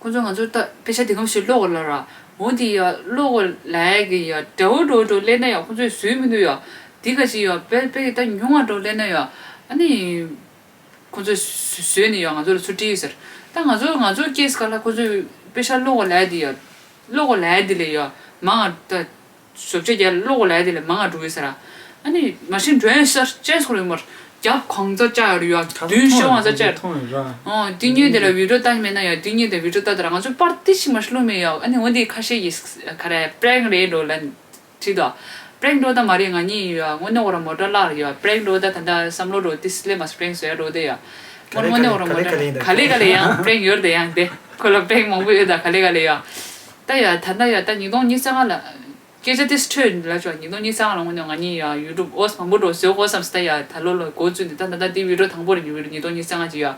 ཁོང་ཚོ་ང་ཚོ་ད་དཔེ་ཆ་དེ་གམ་ཞིག་ཀློག་གོ་ལ་ར། འོ་དེ་ཡ་ཀློག་གོ་ལ་ཡ་གི་ཡ་འདྲ་བོ་འདྲ་བོ་འདྲ་བོ་ལེན་ན་ཡ་ཁོང་ཚོས་བཟོས་མི་འདུག་ཡ། དེ་ག་ཅིག་ཡ་དཔེ་དཔེ་ད་ཉུང་བ་འདྲ་བོ་ལེན་ན་ཡ། ཨ་ནི། ཁོང་ཚོས་བཟོས་ནས་ཡ་ང་ཚོ་ལ་ཚུར་སྤྲད་ཡོད་ཟེར། ད་ང་ཚོ་ང་ཚོ་ཀེ་སི་ག་ལ་ཁོང་ཚོས་དཔེ་ཆ་ཀློག་གོ་ལ་ཡ་དེ་ཡ། ཀློག་གོ་ལ་ཡ་དེ་ལས་ཡ། མང་ང་ད། བཟོ་བཅོས་རྒྱག་ཀློག་གོ་ལ་ཡ་དེ་ལས་མང་ང་འགྲོ་གི་ཟེར། ཨ་ནི་མ་གཞི་འགྲོ་ཡ་ཤར་ཅེས་ཁོ་རེ་མར་རྒྱབ་གང་ཚ་བཅག་ཡོད་རེད་ཡ། ཁ་བདུན་ཤོག་ང་ཚ་བཅག་ཡོད། མཐོང་ཡོད་ར། ཨོ་དེ་ཉིད་དེ་ལ་བི་ཌིའོ་ལྟ་མེད་ན་ཡ་དེ་ཉིད་དེ་བི་ཌིའོ་ལྟ་དེ་ར་ང་ཚོ་པར་ཏི་ཞིག་མ་ཤི་ལུ་མེད་ཡ། ཨ་ནི་འོ་འདི་ཁ་ཤས་ཀྱིས་ག་རེ་པྲེང་རེད་འགྲོ་ལ་བྲིས་དོ། པྲེང་འགྲོ་ད་མ་རེད་ང་གཉིས་ཡ་དངོས་གནས་ཁོ་ར་མོ་ཊ་བརླག་རེད་ཡ། པྲེང་འགྲོ་ད་ད་ལྟ་བསམ་བློ་འགྲོ་ཏི་སི་ལེ་མ་སི་པྲེང་བཟོ་ཡ་འགྲོ་དེ་ཡ། དངོས་གནས་ཁོ་ར་མོ་ཊ་ག་ལེ་ག་ལེ་ཡིན་ད་ག་ལེ་ག་ལེ་ཡང་པྲེང་ཡོད་དེ་ཡང་དེ་ཁོ་ལ་པྲེང་མང་པོ་ཡོད་ད་ག་ལེ་ག་ལེ་ཡ། ད་ཡ་ད་ལྟ་ཡ་ད་ཉིས་སྟོང་ཉི་ཤུ་རྩ་ལྔ་ལ། སྐད་ཆ་དེ་སྤྲོད་ལ་ཆོག་ཉིས་སྟོང་ཉི་ཤུ་རྩ་ལྔ་ལ་དངོས་གནས་ང་གཉིས་ཡ་ཡུ་ཊུབ་ཨོས་མང་པོ་འགྲོ་བཟོས་གོ་བསམ་སི་ད་ཡ་ད་ལོ་ལ་འགོ་བཙུགས་ནས་ད་ད་ལྟ་དེ་བི་ཌིའོ་དང་པོ་རེད་ཉིས་སྟོང་ཉི་ཤུ་རྩ་ལྔ་ཅིག་ཡ།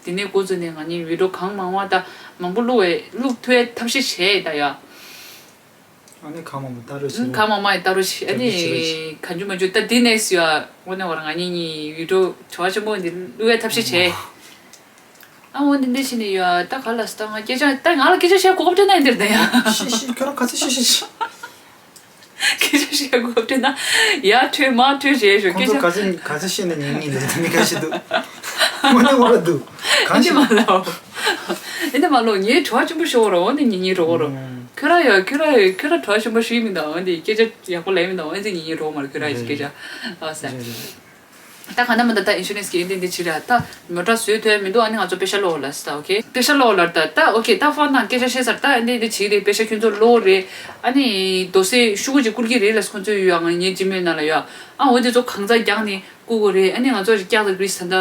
དེ་ནས་འགོ་བཙུགས་ནས་ང་གཉིས་བི་ཌིའོ་གང་མང་བ་ད་མང་པོ་བླུག་བའི་བླུག་ཐུབ་ཡའི་ཐབས་ཤེས་བྱས་ད་ཡ། ཨ་ནི་གང་མང་མང་ལྟ་རོགས་བྱེད་རོགས། གང་མང་མང་ཡི་ལྟ་རོགས་བྱེད། ཨ་ནི་གང་བྱུང་མང་བྱུང་ད་འདི་ནས་སུ་ཡ་དངོས་གནས་བར་ང་གཉིས་གཉིས་ཡུལ་གྲོ་བྲོ་བ་ཆེན་པོ་འདི་བླུག་ཡ་ཐབས་ཤེས་བྱས། ཨ་འོ་འདི་འདྲ་བྱས་ནས་ཡ་ད་ག་ལ་སུ་ད་ང་སྐད་ཆ་ད་ང་ལ་སྐད་ཆ་བཤད་གོ་སྐབས་སྤྲད་ན་ཡིན་འདིར་ད་ཡ། ཤི་ཤི་ཁྱོད་རང་ག་ཚོད་ཤི་ཤི་ཤི། སྐད་ཆ་བཤད་གོ་སྐབས་སྤྲད་ན་ཡ་ཁྲོས་མ་ཁྲོས་བྱས་ཞོ་ཁོང་ཚོ་སྐད་ཆ། ག་ཚོད་ག་ཚོད་བཤད་ན་ཉན་ཉན་ལས་མི་ག་ཤི་འདུག་དངོས་གནས་བར་འདུག་གང་ཨེ་འདི་ཤི་མ་ལོ། ཨེ་འདི་མ་ལོ་ངའི་བྲོ་བ་ཆེན་པོ་ཤོར་རོ་འོ་ནི་ཉིན་ཉིན་རོ་རོ། ཁྱོད་ར་ཡོད་ཁྱོད་ར་ཡོད་ཁྱོད་ར་བྲོ་བ་ཆེན་པོ་ཞིག་མི་འདུག་འོན་ཏེ་སྐད་ཆ་ཡག་པོ་ལས་མི་འདུག་འོན་ཏེ་ཉིན་ཉིན་རོ་མར་ཁྱོད་ར་ཡོད་སྐད་ཆ་ཨ་ས། ད་ག་ན་མ་ད་ད་ཨིན་ཤུ་རན་སི་གི་འདི་འདི་ཕྱི་ར་ད་མོ་ཊ་བཟོས་ཐོན་མི་འདུག་ཨ་ནི་ང་ཚོ་པེ་ཤ་ལོ་ལ་ས་ད་ཨོ་ཁེ་པེ་ཤ་ལོ་ལ་ད་ད་ཨོ་ཁེ་ད་ཧྥོན་དང་སྐད་ཆ་བཤད་ཚར་ད་འདི་འདི་བྱིས་རེད་པེ་ཤ་ཁྱོད་ཚོ་ལོ་རེད་ཨ་ནི་དོ་སེ་ཤུ་གུ་ཅིག་བསྐུར་གི་རེད་ལ་ཁོང་ཚོ་ཡོད་ཨ་ང་ངའི་ཇི་མེལ་ནང་ལ་ཡོད་ཨ་འོ་འདི་ཚོ་གང་ཚ་རྒྱག་ནི། བསྐུར་དགོས་རེད། ཨ་ནི་ང་ཚོ་ཀྱག་དང་གྷི་རིས་ད་ལྟ་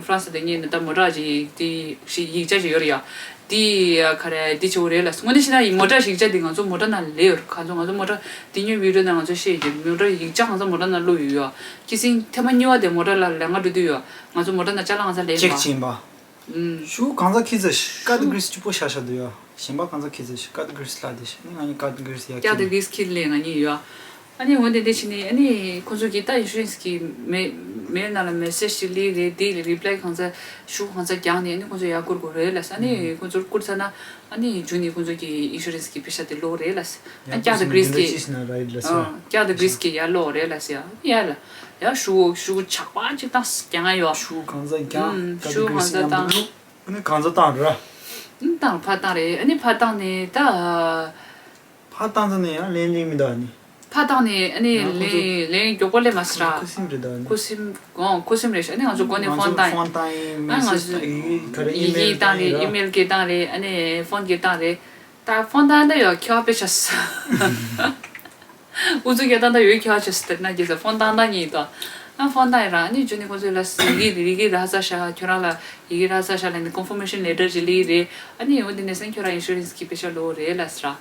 ཧྥ་རན་སི་དེ་ངས་ད་ལྟ་མོ་ཊ་ཅིག་དེ་ཞིག་ཡིག་ཆ་ཅིག་ཡོད་རེད་ཡ། དེ་ག་རེ་དེ་བྱེད་དགོས་རེད་ལ་དངོས་གནས་བཤད་ན་ཡིན་མོ་ཊ་ཡིག་ཆ་དེ་ང་ཚོ་མོ་ཊ་ནང་ལས་ཡོད་རེད་གང་ཚོ་ང་ཚོ་མོ་ཊ་དེ་ཉོས་བི་ཌིའོ་ནང་ང་ཚོ་བཤད་ཀྱི་མོ་ཊ་ཡིག་ཆ་གང་ཚོ་མོ་ཊ་ནང་བླུགས་ཡོད་ཡ། ཁྱི་སེང་ཐེངས་མ་གཉིས་པ་དེ་མོ་ཊ་ལ་ལས་ང་འགྲོ་དུས་ཡ་ང་ཚོ་མོ་ཊ་ནང་ཅ་ལག་གང་ཚ་ལས་ཡོད་པ། ཤུ་གང་ཚ་ཁྱི་ཚ་ཤི་ཀ་ཏི་གྷི་རིས་ཅི་པོ་ཤ་ཤ་འདུག་ཡ། གཞན་པ་གང་ཚ་ཁྱི་ཚ་ཤི་ཀ་ཏི་གྷི་རིས་ལ་དེ་ཤི་ནི་ང་ནི་ཀ་ཏི་གྷི་རིས་ཡ་ཀ་ཏི་གྷི་རིས་ཁྱི་ལས་ང་ནི་ཡ། ཨ་ནི་འོན་ཏེ་འདི་ཕྱི་ནི་ཨ་ནི་ཁོང་ཚོ་གི་ད་ཨིན་ཤུ་རན་སི་གི་མེ་མེལ་ནང་ལ་མེ་སེ་ཇི་ཅིག་སླེབས་རེད་དེ་རི་པི་ལའི་གང་ཚ་ཤུ་གང་ཚ་རྒྱག་ནས་ཨ་ནི་ཁོང་ཚོ་ཡར་བསྐུར་དགོས་རེད་ལ་ས་ཨ་ནི་ཁོང་ཚོར་བསྐུར་ཚ་ན་ཨ་ནི་རྒྱུ་ནི་ཁོང་ཚོ་གི་ཨིན་ཤུ་རན་སི་གི་པེ་ཤ་དེ་ལོག་རེད་ལ་ས་ཨ་ཀ་ཏི་གྷི་རིས་གི་ཀ་ཏི་གྷི་རིས་གི་ཡར་ལོག་རེད་ལ་ས་ཡ་ཡ་ལ། ཡ་ཤུ་ཤུ་ཆག་པ་ཅིག་བཏང་རྒྱག་ང་ཡོད། ཤུ་གང་ཚ་རྒྱག་ཨུམ་ཀ་ཏི་ཤུ་གང་ཚ་གྷི་རིས་ཡང་བཏང་། ཨ་ནི་གང་ཚ་བཏང་ར། ཨུམ་བཏང་ཕར་བཏང་རེད་ཨ་ནི་ཕར་བཏང་ནས་ད། ཕར་བཏང་ཚ་ནས་ཡང་ལན་ལིང་མི་འདུག་ཨ་ནི། ཕར་བཏང་ནས་ཨ་ནི་ཡང་ཁོ་ཚོ་ལན་ལན་མགྱོགས་པོ་སླེབས་མ་སོང་ར། ཁུ་སིམ་རེད་ད་ཨ་ནི། ཁུ་སིམ་ཨོ་ཁུ་སིམ་རེད་ཤག་ཨ་ནི་ང་ཚོ་སྒོ་ནས་ང་ཕོན་ཚོ་བཏང་ཡིན། ཕོན་བཏང་ཡིན་ཨ་ནི་ང་ཚོ་ཡི་གེ་ག་རེ་ཡི་གེ་བཏང་རེད་ཨི་མེལ་གི་བཏང་རེད་ཨ་ནི་ཕོན་གི་བཏང་རེད། ད་ཕོན་བཏང་ད་ཡོད་ཁྱོད་དཔེ་ཆ་ས། ཨུ་ཚུགས་རྒྱག་སྟངས་ད་ཡོད་ཁྱོད་ཆ་སི་དེར་ན་རྒྱལ་ས་ཕོན་བཏང་ད་ཉིད་དོ། ཨ་ཕོན་བཏང་ཡིན་ར། ཨ་ནི་རྗེས་ནས་ཁོང་ཚོས་ལ་ཡི་གེ་ཡི་གེ་རག་ཚར་ཤག་ཁྱོད་རང་ལ་ཡི་གེ་རག་ཚར་ཤག་ལབ་ནས་ཀོན་ཕར་མེ་ཤན་ལེ་ཊར་ཅིག་སླེབས་རེད། ཨ་ནི་འོ་དེ་ནས་སང་ཁྱོད་རང་ཨིན་ཤུ་རན་སི་གི་པེ་ཤ་སློག་རེད་ལབ་ཟེར་ར།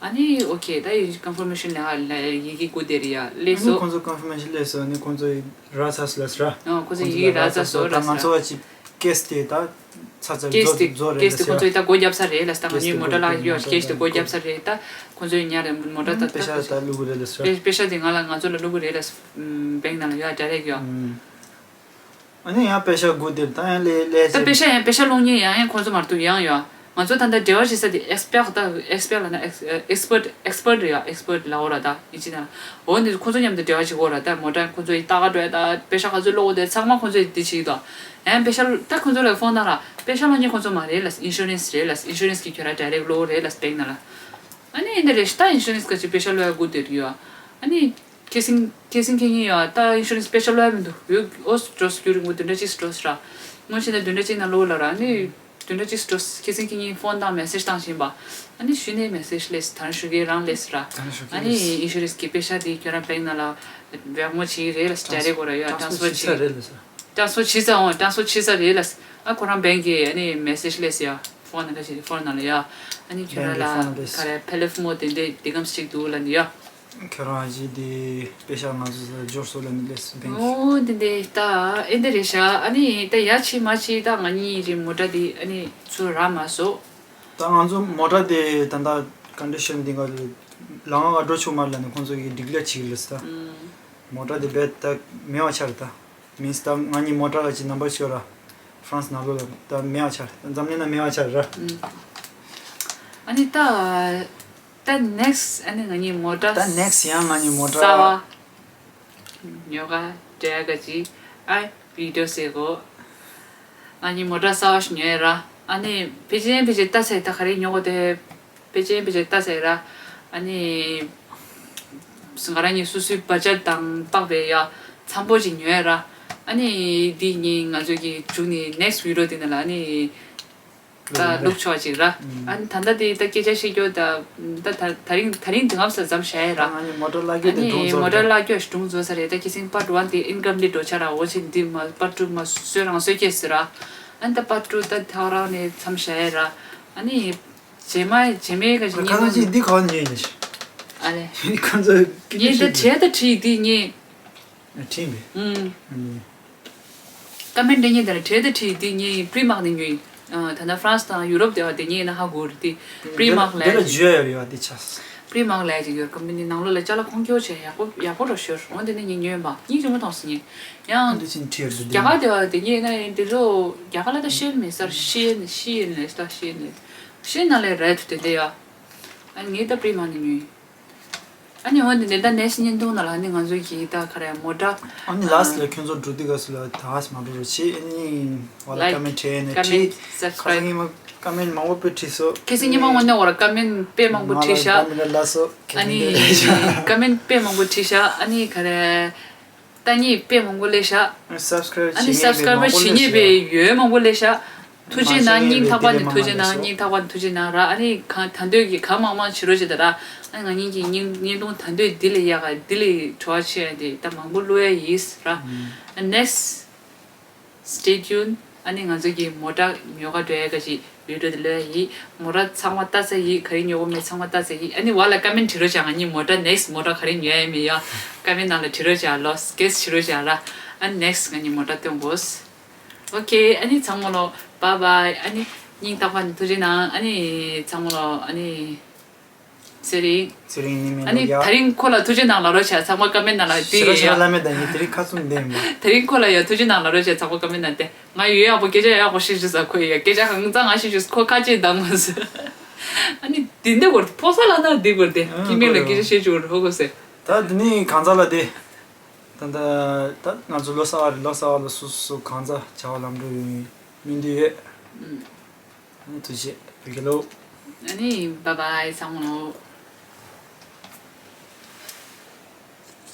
ཨ་ནི་ཨོ་ཁེ། ད་ཡི་ཀོན་ཕར་མེ་ཤན་ལ་ཡི་གེ་སྒུག་བསྡད་རེད་ཡ། ཨ་སླེབས་ནི་སོང་། ཁོང་ཚོ་ཀོན་ཕར་མེ་ཤན་སླེབས་སོང་། ཨ་ནི་ཁོང་ཚོ་རག་ཚར་སོང་ལབ་ཟེར་ར། ཨ་ཁོང་ཚོ་ཡི་གེ་རག་ཚར་སོང་ལབ་ཟེར་ར། ད་ང་ཚོ་བ་ཅིག་ཀེས་དེ་ད་ཚ་ཚ་ཀེས་རྫོགས་དེ་རྫོགས་རེད་ཀེས་དེ་ལབ་ཟེར་ཁོང་ཡ། ཚོས་ད་སྒོ་བརྒྱབ་ཚར་རེད་ལབ་ཟེར། ད་ང་ཀེས་ཚོའི་དེ་མོ་ཊ་ལ་ཡོད་མོ་ཊ་ཀེས་དེ་ལ་སྒོ་བརྒྱབ་ཚར་རེད། ད་ཁོང་ཚོས་ཉར་རེད། མོ་ཊ་ད་ཨ་ད་པེ་ཤ་ད་བླུག་གི་རེད་ལབ་ཟེར། པེ་པེ་ཤ་དེ་ང་ལ་ང་ཚོ་ལ་བླུག་གི་རེད་ལབ་ཟེར། བེང་ནང་ལ་ཡོད་ཌའི་རེག་ཡོད། ཨ་ནི་ཡང་པེ་ཤ་སྒུག་དེར་ད་ཡང་ལས་ལས་ད་པེ་ཤ་ཡང་པེ་ཤ་སློག་མཁན་ཡང་ཡང་ཁོང་ཚོ་མ་གཏོགས་ཡང་ཡོད། ང་ཚོ་ད་ལྟ་འབྲེལ་བ་བྱེད་ས་དེ་ཨེགས་པེར་ད་ཨེགས་པེར་ལབ་ན་ཨེགས་ཨེགས་པར་ཊི་ཨེགས་པར་ཊི་རེད་ཡ། ཨེགས་པར་ཊི་ལབ་འོ་ར། ད་ཨིན་ཇི་ནང་འོ་འདི་ཁོང་ཚོ་མཉམ་དུ་འབྲེལ་བ་བྱེད་དགོས་ར། ད་མོ་ཊ་ཁོང་ཚོ་ཡི་ལྟ་ག་འགྲོ་ཡ། ད་པེ་ཤ་ག་ཚོད་སློག་འོ་དེ་ཚང་མ་ཁོང་ཚོ་ཡི་འདི་བྱེད་ཀྱི་འདུག་ཡང་པེ་ཤ་ད་ཁོང་ཚོ་ལ་ཕོན་བཏང་ར། པེ་ཤ་སློག་མཁན་ཁོང་ཚོ་མ་རེད་ལབ། ཨིན་ཤུ་རན་སི་རེད་ལབ། ཨིན་ཤུ་རན་སི་གིས་ཁྱོད་ར་ཌའི་རེག་སློག་རེད་ལབ་བེང་ནང་ལ། ཨ་ནི་ཨེ་འདི་རེད་ཤག་ད་ཨིན་ཤུ་རན་སི་ག་ཅིག་པེ་ཤ་སློག་ཡ་སྒུག་བསྡད་ཡོད། ཨ་ནི་ཁེ་སིང་ཁེ་སིང་ཁེ་ཉིན་ཡོད། ད་ཨིན་ཤུ་རན་སི་པེ་ཤ་སློག་ཡ་མི་འདུག་ཡོད། ཨོ་འགྲོ་སོང་རྒྱུ་རིང་པོ་བདུན་ཕྲག་གཅིག་འགྲོ་སོང་ར། སྔོན་ཆད་ད་བདུན་ཕྲག་གཅིག་ནང་སློག་ལབ་ར། ཨ་ནི་བདུན་ཕྲག་གཅིག་འགྲོ་སོང་། ཁེ་སིང་ཁེ་ཉིན་ཕོན་བཏང་མེ་སེ་ཇི་བཏང་བཞིན་པ། ཨ་ནི་གཞི་ནས་མེ་སེ་ཇི་སླེབས་སོང་། ད་རང་ཞུ་གི་རང་སླེབས་སོང་ར། ད་རང་ཞུ་གི་ཨ་ནི་རེད། ཨིན་ཤུ་རན་སི་གི་པེ་ཤ་དེ་ཁྱོད་རང་བེང་ནང་ལ་བེག་མོ་བྱེད་ཀྱི་རེད་ལབ་ཌའི་རེག་སྐོར་ར་ཡོད། ཊ་རན་སི་ཕར་བྱེད་ས་རེད་ལབ་ས། ཊ་རན་སི་ཕར་བྱེད་ས། འོ་ཊ་རན་སི་ཕར་བྱེད་ས་རེད་ལབ་ས། ཨ་ཁོ་རང་བེང་གིས་ཨ་ནི་མེ་སེ་ཇི་སླེབས་སོང་ཡ། ཕོན་ནང་ག་ཞིག་ཕོན་ནང་ལ་ཡ། ཨ་ནི་ཁྱོད་རང་ལ་བེང་གི་ཕོན་ནང་སླེབས་སོང་། ག་རེ་ཕེ་ལེ་ཕོ་མོ་དེ་འདྲས་དེ་གམ་ཞིག་འདུག་ལབ་ནི་ཡ། ཁྱོད་རང་ཨ་ཅེ་དེ་པེ་ཤ་ང་ཚོ་ས་འབྱོར་སོང་ལབ་ནི་སླེབས་སོང་བེང་གིས། ཨོ་དེ་འདྲས་ད་ཨེ་འདི་རེད་ཤག་ཨ་ནི་ད་ཡ་ཕྱི་མ་ཕྱི་ད་ང་གཉིས་རི་མོ་ཊ་དེ་ཨ་ནི་ཚུར་རག་མ་སོང་། ད་ང་ཚོ་མོ་ཊ་དེ་ད་ལྟ་ཀོན་ཌི་ཤན་འདི་ག་ལ་ང་ག་འགྲོ་ཆོག་མ་རེད་ལབ་ནས་ཁོང་ཚོ་གིས་ཌི་ཀི་ལེར་བྱེད་ཀྱི་ལབ་ས། ད་མོ་ཊ་དེ་རྦད་ད་མེད་པ་ཆགས་རེད་ད། མིན་སི་ད་ང་གཉིས་མོ་ཊ་ག་ཅིག་ནམ་བར་ཤོར་ར། ཧྥ་རན་སི་ནང་ལོགས་ལ་ད་མེད་པ་ཆགས་རེད། འཛམ་གླིང་ན་མེད་པ་ཆགས་རེད་ར། ཨ་ནི་ད་ད་ནེག་སི་ཊི་ཨ་ནི་ང་གཉིས་མོ་ཊ་ད་ནེག་སི་ཊི་ཡང་ང་གཉིས་མོ་ཊ་གསར་པ་ཉོ་ག་འགྲོ་ཡ་ག་ཅིག་ཨ་བི་ཌི་ཡོ་བཟོ་དགོས། ང་གཉིས་མོ་ཊ་གསར་པ་ཞིག་ཉོས་ར། ཨ་ནི་ཕལ་ཆེར་ཕལ་ཆེར་ལྟ་ཚེ་ད་ག་རེ་ཉོ་དགོས་དེ། ཕལ་ཆེར་ཕལ་ཆེར་ལྟ་ཚེ་ར། ཨ་ནི་ང་རང་གཉིས་སོ་སོའི་བ་ཇེཊ་དང་དཔག་པའི་ཡ་འཚམ་པོ་ཅིག་ཉོས་ར། ཨ་ནི་འདི་གཉིས་ང་ཚོ་གི་མཇུག་ནས་ནེག་སི་ཊི་བི་ཌི་ཡོ་འདི་ནང་ལ་ཨ་ནི་ད་བླུག་ཆོག་ཅིག་ར། ཨ་ནི་ད་ལྟ་དེ་ད་སྐད་ཆ་བཤད་རྒྱུ་ད་ད་ད་ད་རིང་ད་རིང་དེ་ངམ་ས་ཙམ་བཤད་ཡ་ར། ཨ་ནི་མོ་ཊ་གླ་རྒྱུ་དེ་ཨ་ནི་སྒྲུང་མོ་ཊ་རྫོགས་རེད། གླ་རྒྱུ་སྒྲུང་རྫོགས་ས་རེད། ད་ཁྱེད་ཚོ་པར་ཊི་ཝན་དེ་ཨིན་ཀམ་པི་ལིཊ་འགྲོ་ཆ་ར། འོ་ཆེ་འདི་མ་པར་ཊི་ཊུ་མ་བཟོས་རང་བཟོས་སྐྱེས་ཟེར་ར། ཨ་ནི་ད་པར་ཊི་ཊུ་ད་ཐག་རང་ནས་མཚམས་བཞག་ཡ་ར། ཨ་ནི་རྗེས་མ་རྗེས་མའི་ག་ཞིག་ཁ་ཉིན་ཁ་ཅིག་འདི་ག་ཉོས་ཡིན་ཞིག་ཨ་ལེ། ཁོ་ཚོ་ངས་ད་བྲིས་ད་བྲིས་འདི་ངས། ཁྲིམས་རེད། ཨུམ། ཨུམ། ཀ་མེན་ཊི་འདི་ཉིད་དང་བྲལ་ཏེ་བྲིས་འདི་ངས་པི་རི་མག་ནས་ཉོས་ཡིན། ཨ་ད་ལྟ་ཧྥ་རན་སི་དང་ཡུ་རོབ་དེ་བ་དེ་ངས་ན་ཧ་གོ་རེད་དེ། པི་རི་མག་ལས་འདི་ལ་ཅིག་འཇུ་ཡ་ཡོད་རེད་བ་འདི་ཆགས། པི་རི་མག་ལས་ཅིག་ཡོད། ཀམ་པ་ནི་ནང་ལོགས་ལ་ཅ་ལག་མཁོ་སྐྱོ་བྱས་ཡག་པོ་ཡག་པོ་འདྲ་ཤོར། འོ་འདི་ནས་ངས་ཉོས་པ་སྙིང་རྗེ་མོ་མཐོང་སོང་ངས། ཡང་འདི་ཕྱིན་ཁྲིར་འདི་རྒྱ་གར་དེ་བ་དེ་ངས་ན་ཡིན་དེ་ཚོ་རྒྱ་གར་ལ་ད་ཤེས་མེད་སར་ཤེས་ནས་ཤེས་ནས་ད་ཤེས་ནས་ཤེས་ན་ལས་རེད་དེ་འདི་ཡ། ཨ་ངས་ད་པི་རི་མག་ནས་ཉོས་ཡིན། ཨ་ནི་འོན་ཏེ་ནེ་ད་ནེག་སི་ཊི་བརྙན་ཐུང་ནང་ལ་ཨ་ནི་ང་ཚོ་གི་ད་ག་རེ་མོ་ཊ། ཨ་ནི་ལ་སི་ཊི་ལ་ཁྱོད་ཚོ་འགྲོ་དུས་སྐབས་སུ་ལ་ད་ཧ་སི་མ་འགྲོ་རོགས་བྱེད། ཨ་ནི་ཝ་ལ་ཀ་མེན་ཊི་བྱས་ནས་ཁྲིད། ཁ་སང་ཉི་མ་ཀ་མེན་ཊི་མང་པོ་དཔེ་བྲིས་སོང་། ཁ་སང་ཉི་མ་དངོས་གནས་ཝ་ལ་ཀ་མེན་ཊི་དཔེ་མང་པོ་བྲིས་ཤག་ང་ལ་ཀ་མེན་ཊི་ལ་སོ་ཁ་ཨ་ནི་ཀ་མེན་ཊི་དཔེ་མང་པོ་བྲིས་ཤག་ཨ་ནི་ག་རེ། ད་ངས་དཔེ་མང་པོ་སླེབས་ཤག་སབ་སི་ཀ་རེབ་ཨ་ནི་བྱེད་སབ་སི་ཀ་རེབ་བྱེད་མཁན་པའི་ཡོད་མང་པོ་སླེབས་ཤག་ཐུགས་རྗེ་གནང་། སྙིང་ཐག་པ་ནས་ཐུགས་རྗེ་གནང་། སྙིང་ཐག་པ་ནས་ཐུགས་རྗེ་གནང་ར། ཨ་ནི་གང་ད་འདོད་ཀྱི་གང་མང་མང་བྱེད་རོགས་བྱེད་ད་ར། ཨ་ནི་ང་གཉིས་ཀྱི་བརྙན་བརྙན་ཐུང་ད་འདོད་འདི་ལས་ཡག་ག་འདི་ལས་བྲོ་བ་ཆེ་ཡ་དེ་ད་མང་པོ་བླུག་ཡ་ཡིས་ར། ཨ་ནེག་སི་ཊི་སི་ཊེ་ཊིའུན། ཨ་ནི་ང་ཚོ་གི་མོ་ཊ་ཉོ་ག་འགྲོ་ཡ་ག་ཞིག་བི་ཌི་ཡོ་དེ་ལོས་ཡིན། མོ་ཊ་ཚང་མ་ལྟ་ས་ཡིན། ག་རེ་ཉོ་གོ་མེད་ཚང་མ་ལྟ་ས་ཡིན། ཨ་ནི་བ་ལ་ཀ་མེན་ཊི་བྲིས་རོགས་བྱ། ང་གཉིས་མོ་ཊ་ནེག་སི་མོ་ཊ་ག་རེ་ཉོ་ཡ་མེད་ཡ་ཀ་མེན་ཊི་ནང་ལ་བྲིས་རོགས་བྱ། ལོ་གེ་སི་བྲིས་རོགས་བྱ་ར། ཨ་ནི་ནེག་སི་ང་གཉིས་མོ་ཊ་སྟོན་དགོས། ཨོ་ཁེ། ཨ་ནི་ཚང་མ་ལོ་བའི་བའི། ཨ་ནི་སྙིང་ཐག་པ་ནས་ཐུགས་རྗེ་གནང་། ཨ་ནི་ཚང་མ་ལོ་ཨ་ནི་ཚེ་རིང་། ཚེ་རིང་ནི་མི་ཨ་ནི་ལོ་ཡ། ད་རིང་ཁོ་ལ་ཐུགས་རྗེ་གནང་ལབ་རོགས་བྱ། ཚང་མ་ཀ་མེན་ཊི་ནང་ལ་བྲིས་ཡ། ཤེས་རབ་བླ་མེད་ད་ཡིན་དེ་རིང་ཁ་བཙུམ་བསྡད་ཡིན་པ། ད་རིང་ཁོ་ལ་ཡ་ཐུགས་རྗེ་གནང་ལབ་རོགས་བྱ། ཚང་མ་ཀ་མེན་ཊི་ནང་བལྟས། ང་ཡོད་ཡག་པོ་སྐད་ཆ་ཡག་པོ་བཤད་ཤེས་ས་ཁོ་ཡི་ཡ། སྐད་ཆ་གང་ཚང་ང་བཤད་ཤེས་ས་ཁོ་ཁ་ལྕེ་བསྡམས་མ་ཟེར། ཨ་ནི་འདི་འདྲ་གོ་རེད། ཕོ་གསར་ལབ་ན་འདི་གོ་རེད་དེ། ཨ་ཁྱིམ་མི་ལ་སྐད་ཆ་བཤད་བཅུག་རོགས་གོ་ཟེར། ད་འདི་ནི་གང་ཚང་ལ་དེ། ད་ད་ད་ང་ཚོ་ལོ་གསར་བ་རེད། ལོ་གསར་བ་ལ་སོ་སོ་གང་ཚང་བྱ་བ་ལམ་འགྲོ་ཡོང་ཡིན་སྨོན་འདུན་ཡོད། ཨ་ནི་ཐུགས་རྗེ་ཆེ། བོད་རྒྱལ་ལོ། ཨ་ནི་བའི་བའི་ཚང་མ་ལོ།